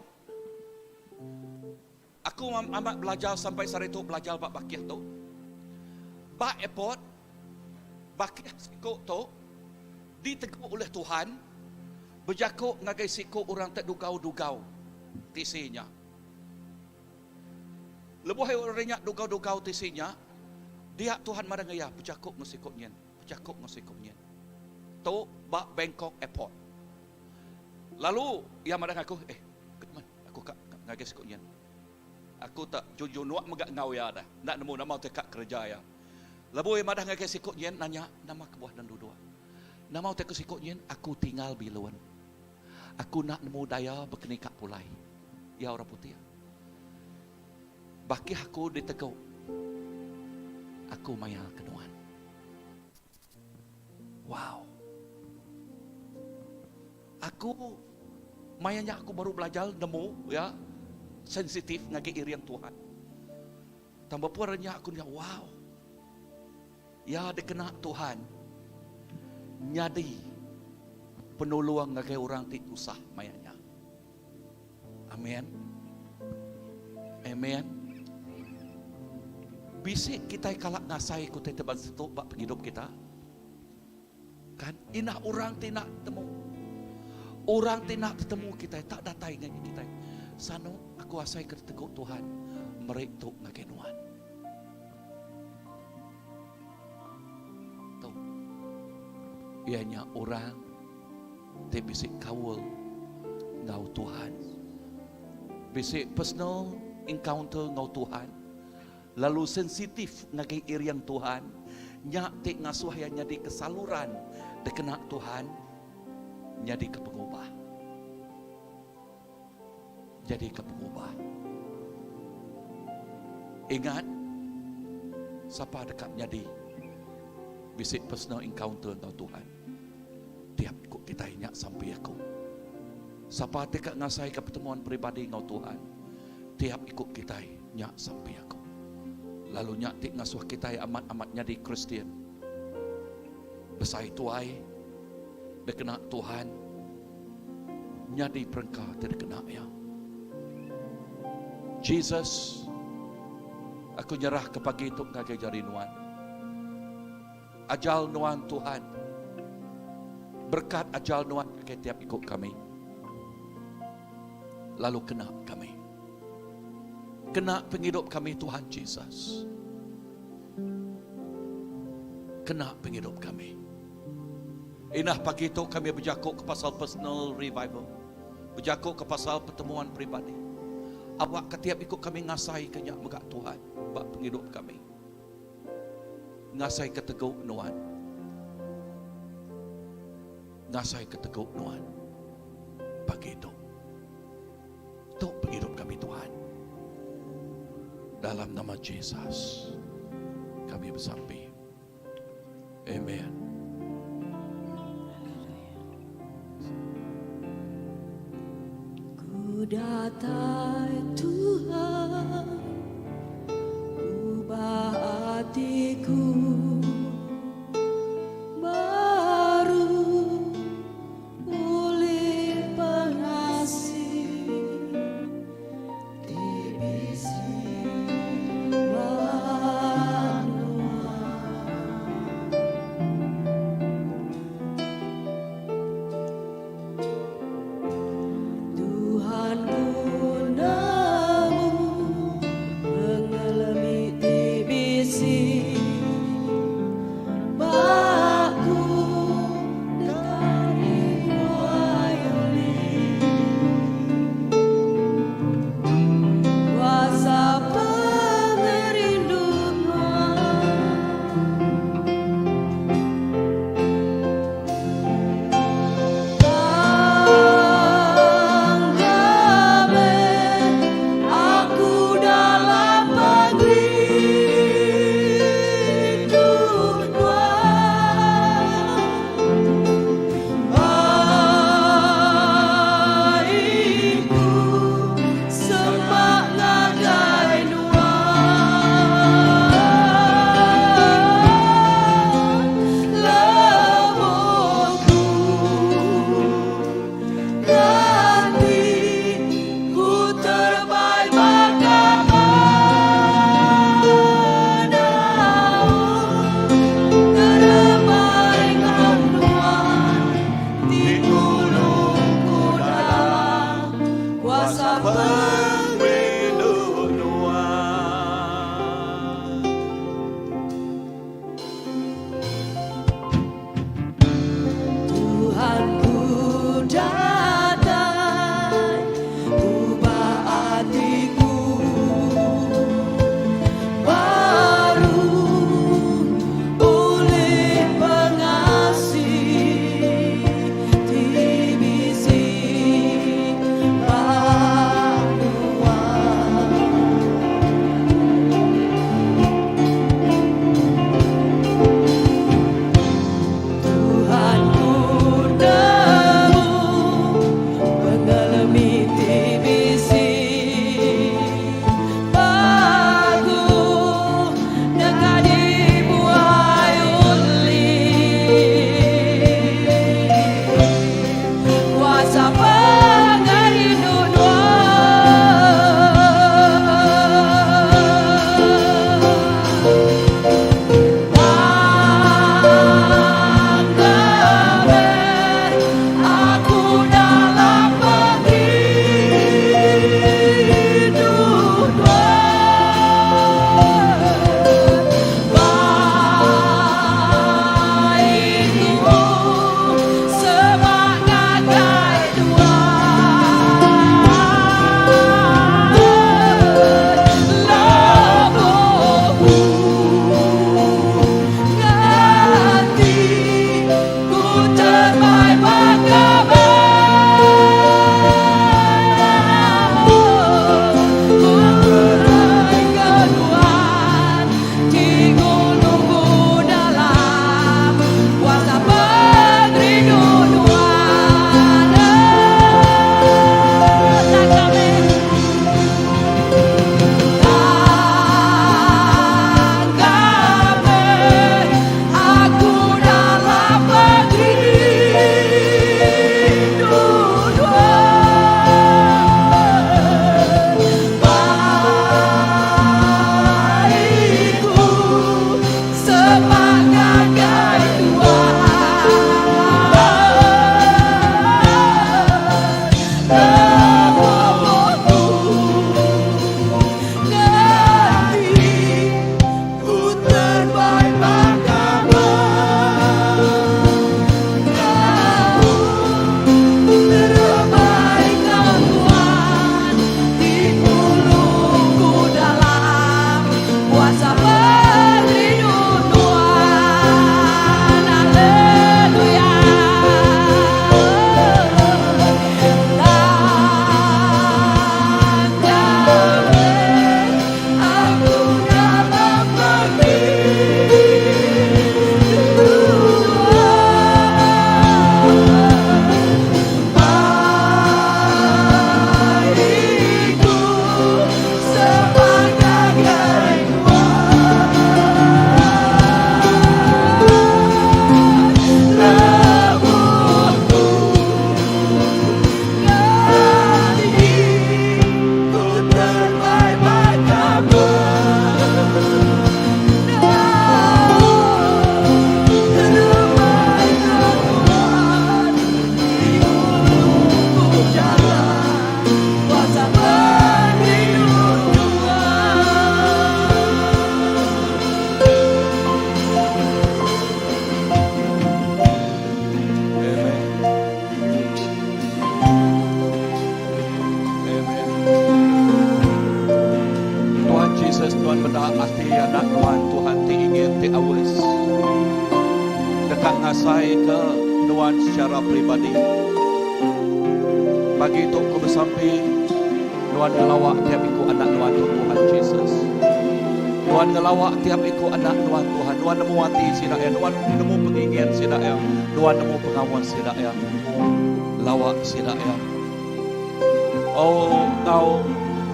S6: aku amat belajar sampai sehari tu belajar ba bakih tu. Ba airport bakih siku tu ditegu oleh Tuhan bejaku ngagai siku orang te dugau-dugau tisi nya. Lebuh orang nya dugau-dugau tisi nya, dia Tuhan madah ngagai iya bejaku enggau siku nyin, bejaku enggau siku nyin. Tu ba Bangkok Airport. Lalu iya madah ngaku, Eh, man, aku ka ngagai siku nyin. Aku tak jujur nuak mega enggau iya dah. Enda nemu nama utai ka kereja iya. Lebuh iya madah ngagai siku nyin nanya nama kebuah nan duduk. Nama utai ku siku nyin, aku tinggal bilun. Aku enda nemu daya bekeni ka pulai. Iya orang putih. Bakih aku ditegu. Aku maya ke nuan. Wow. Aku maya nya aku baru belajar nemu ya sensitif ngagai iring Tuhan. Tang bepuan ari nya aku nya wow. Ya dikena Tuhan nyadi penulung ngagai orang ti tusah maya nya. Amin. Amen. Bisi kitai kala ngasai ku utai ti bansa tu ba pengidup kita? Kan inah orang ti enda temu. Orang ti enda tetemu kitai tak datai ngagai kitai. Sanu aku asai ke ditegu Tuhan meri tu ngagai nuan. Tu iya nya orang ti bisi kaul enggau Tuhan. Bisi personal encounter enggau Tuhan. Lalu sensitif ngagai iring Tuhan. Nya ti ngasuh iya nyadi ke saluran dikena Tuhan nyadi ke pengubah. Nyadi ke pengubah. Ingat, sapa deka nyadi bisi personal encounter enggau Tuhan. Tiap iku. kitai nya sampi aku. Sapa ti ka ngasaika pertemuan peribadi enggau Tuhan tiap iku kitai nya sampi aku. Lalu nya ti ngasuh kitai amat-amat nyadi Kristian. Besai tuai dikena Tuhan nyadi perengka ti dikena Iya. Jesus, aku nyerahka pagi tu ngagai jari Nuan. Ajal Nuan Tuhan. Berkat ajal Nuan ngagai tiap iku kami. Lalu kena kami. Kena pengidup kami Tuhan Jesus. Kena pengidup kami. Inah pagi tu kami bejaku ke pasal personal revival. Bejaku ke pasal pertemuan peribadi. Awak ke tiap iku kami ngasai ke nya mega Tuhan ba pengidup kami. Ngasai ke tegu nuan. Ngasai ke tegu nuan. Pagi tu. Tu pengidup kami Tuhan. Dalam nama Jesus kami besampi. Amen.
S4: Ku datai Tuhan, ubah atiku baru ulih pengasih ti bisi ba nuan. Tuhan ku nemu.
S6: ngasaika nuan secara peribadi. Pagi tu ku besampi nuan ngelawa tiap iku anak nuan tu Tuhan Jesus. Nuan ngelawa tiap iku anak nuan Tuhan. Nuan nemu ati sida iya, nuan nemu pengingin sida iya, nuan nemu pengawa sida iya. Lawa sida iya. Oh enggau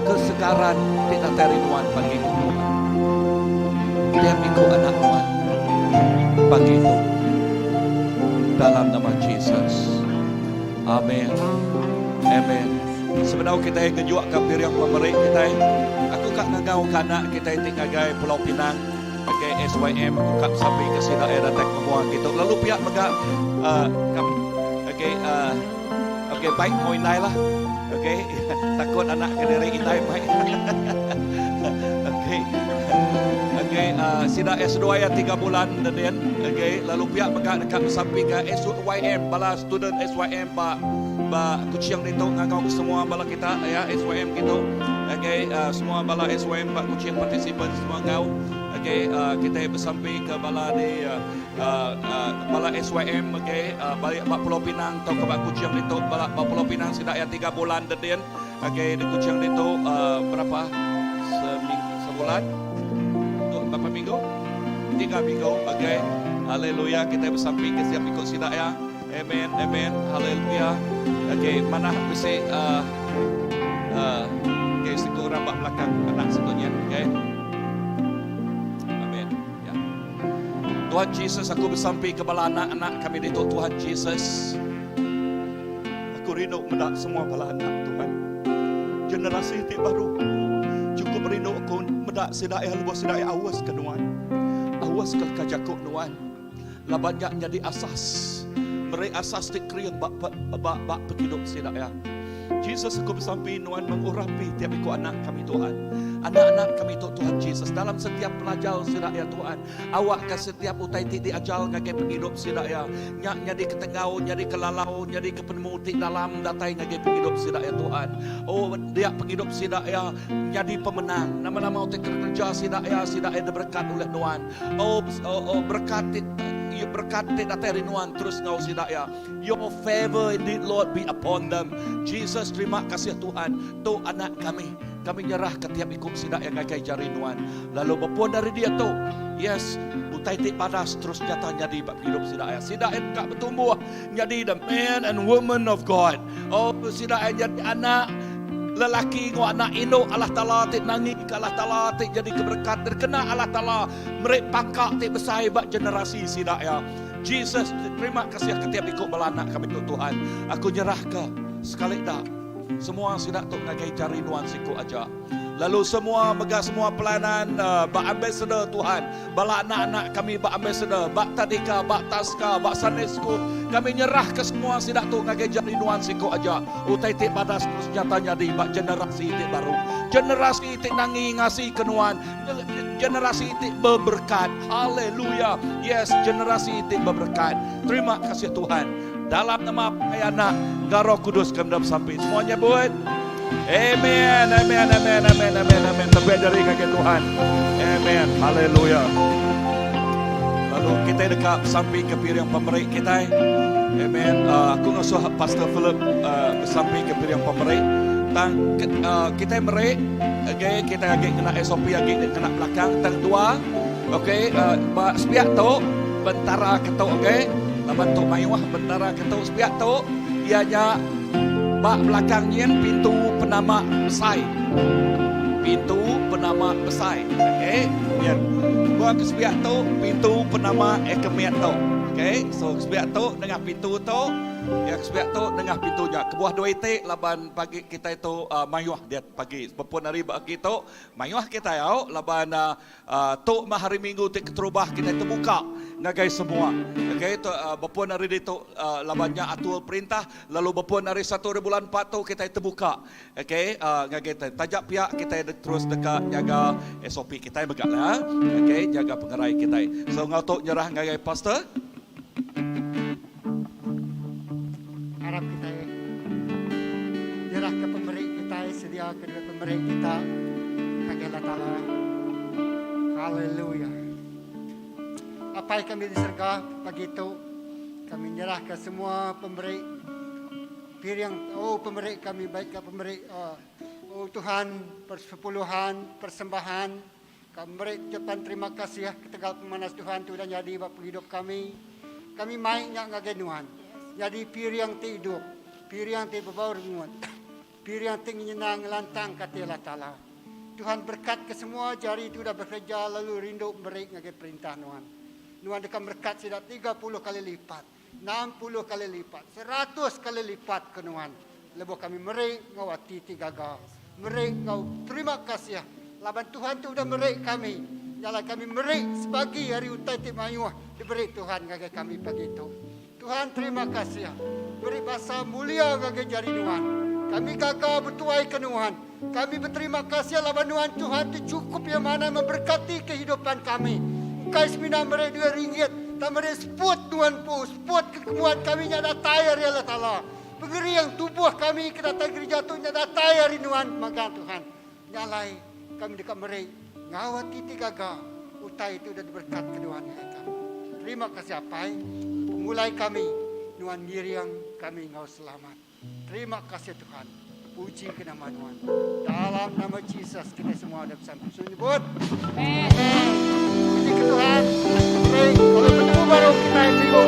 S6: kesegaran ti datai ari nuan pagi tu Tuhan. Tiap iku anak nuan pagi tu dalam nama Jesus. Amin. Amen. Sebedau kitai ngejuaka piring pemeri kitai, aku ka ngangau ka anak kitai ti ngagai Pulau Pinang ngagai SYM aku ka besampi ke sida iya datai ke menua kitu lalu pia mega uh, ngagai uh, Ok baik enggau indai lah. Ok takut anak ke diri indai baik. Ok. Ok uh, sida S2 ya 3 bulan dedin. Ok lalu pihak mega deka besampi ke SYM bala student SYM ba ba Kuching ditu ngangau ke semua bala kita ya SYM kitu. Ok uh, semua bala SYM ba Kuching participant semua enggau. Ok uh, kita besampi ke bala di uh, Bala SYM okay balik ba Pulau Pinang tauka ba Kuching ditu bala ba Pulau Pinang sida iya tiga bulan dedin okay di Kuching ditu berapa seming sebulan tu berapa minggu tiga minggu okay haleluya kitai besampi ke siap iku sida iya amen amen haleluya okay manah bisi uh, uh, okay siku orang ba belakang anak siku nya okay amen ya Tuhan Jesus, aku besampi ke bala anak-anak kami ditu Tuhan Jesus. Aku rindu meda semua bala anak Tuhan. Generasi ti baru. Cukup rindu aku meda sida iya lebuh sida iya awas ke nuan. Awas ke leka jaku nuan. Laban nya nyadi asas. Meri asas ti kering ba ba ba pengidup sida iya. Jesus aku besampi nuan mengurapi tiap iku anak kami Tuhan. Anak-anak kami tu Tuhan Jesus dalam setiap pelajar sida ya Tuhan. Awakka setiap utai ti diajar ngagai pengidup sida ya. Nya nyadi ketenggau, nyadi kelalau, nyadi ke penemu ti dalam datai ngagai pengidup sida ya Tuhan. Oh dia pengidup sida ya nyadi pemenang. Nama-nama utai kerja sida ya, sida ya diberkat oleh nuan. Oh, oh, oh berkat ti berkat ti datai ari nuan terus ngau sida ya. Your favor indeed Lord be upon them. Jesus terima kasih Tuhan. Tu anak kami. Kami nyerah ke tiap iku sida yang ngagai jari nuan. Lalu bepun dari dia tu. Yes, utai ti badas terus nyata nyadi ba hidup sida ya. Sida yang ka bertumbuh nyadi the man and woman of God. Oh, sida yang jadi anak lelaki ngau anak indu Allah Taala ti nangi ke Allah Taala ti jadi keberkat terkena Allah Taala meri pangka ti besai ba generasi sida ya. Jesus, terima kasih ke tiap iku bala anak kami tu Tuhan. Aku nyerahka sekali da semua sida tu ngagai jari nuan siku aja. Lalu semua mega semua pelayanan uh, ba ambassador Tuhan, bala anak-anak kami ba ambassador, ba tadika, ba taska, ba Sunday school, kami nyerah ke semua sida tu ngagai jari nuan siku aja. Utai ti badas terus nyata nyadi ba generasi ti baru. Generasi ti nangi ngasi ke nuan, Generasi ti beberkat. Haleluya. Yes, generasi ti beberkat. Terima kasih Tuhan. Dalam nama Apai Anak enggau Roh Kudus kami dah besampi. Semuanya buat. Amen. Amen. Amen. Amen. Amen. Amen. Tepuk jari ngagai Tuhan. Amen. Haleluya. Lalu kita deka besampi ke piring pemeri kita. Amen. Uh, aku ngasuh Pastor Philip uh, besampi ke piring pemeri. Tang uh, kita meri Okay, kita agi kena SOP agi kena belakang tang dua. Okay, uh, ba sepiak tu bentara ketu okay. Laban tu mayuh bentara ketu sepiak tu iya nya ba belakang nyin pintu penama besai. Pintu penama besai. Okay, nyin. Ba ke sepiak tu pintu penama ekemit tu. Okay, so sepiak tu nengah pintu tu, ya sepiak tu nengah pintu nya. Kebuah dua iti laban pagi kita itu uh, mayuh dia Pagi bepun hari ba agi tu mayuh kitai au laban tu mah hari minggu ti keterubah kitai tebuka ngagai semua. Okey tu bepun hari ditu laban nya atur perintah lalu bepun hari satu hari bulan empat tu kitai tebuka okey ngagai taja pia kitai terus deka nyaga SOP kitai mega lah okey nyaga pengerai kitai. So enggau tu nyerah ngagai pastor.
S7: Arap kitai nyerahka pemeri kitai sediaka duit pemeri kita ngagai Allah Taala. Haleluya. Apai kami di serega pagi tu. Kami nyerahka semua pemeri piring, oh pemeri kami baik ka pemeri oh, oh Tuhan persepuluhan, persembahan, kami meri ucapan terima kasih ketegal pemanas Tuhan tu udah nyadi ba pengidup kami. Kami mai nya ngagai Nuan. Nyadi piring ti idup, piring ti bebau rengut, piring ti ngenyenang ngelantang ka ati Allah Taala. Tuhan berkat ke semua jari ti udah bekereja lalu rindu meri ngagai perintah Nuan. Nuan deka merekat sida 30 kali lipat, 60 kali lipat, 100 kali lipat ke Nuan lebuh kami meri enggau ati ti gaga, meri enggau terima kasih laban Tuhan tu udah meri kami. Nya alai kami meri sebagi ari utai ti mayuh diberi Tuhan ngagai kami pagi tu. Tuhan terima kasih meri basa mulia ngagai jari Nuan. Kami gaga betuai ke Nuan. Kami beterima kasih laban Nuan Tuhan ti chukup iya manah memberkati kehidupan kami. Ukai semina meri duit ringgit tang meri seput Nuan empu, seput ke kemuan kami nya datai ari Allah Taala. Pengering tubuh kami ke datai gerija tu nya datai ari Nuan magang Tuhan. Nya alai kami deka meri enggau ati ti gaga utai ti udah diberekatka Nuan ngagai kami. Terima kasih Apai, pemulai kami Nuan ngiring kami enggau selamat. Terima kasih Tuhan. Puji ke nama Nuan. Dalam nama Jesus kita semua udah besampi. So nyebut. Amen. Puji ke Tuhan. Meri kalau bertemu baru kita minggu.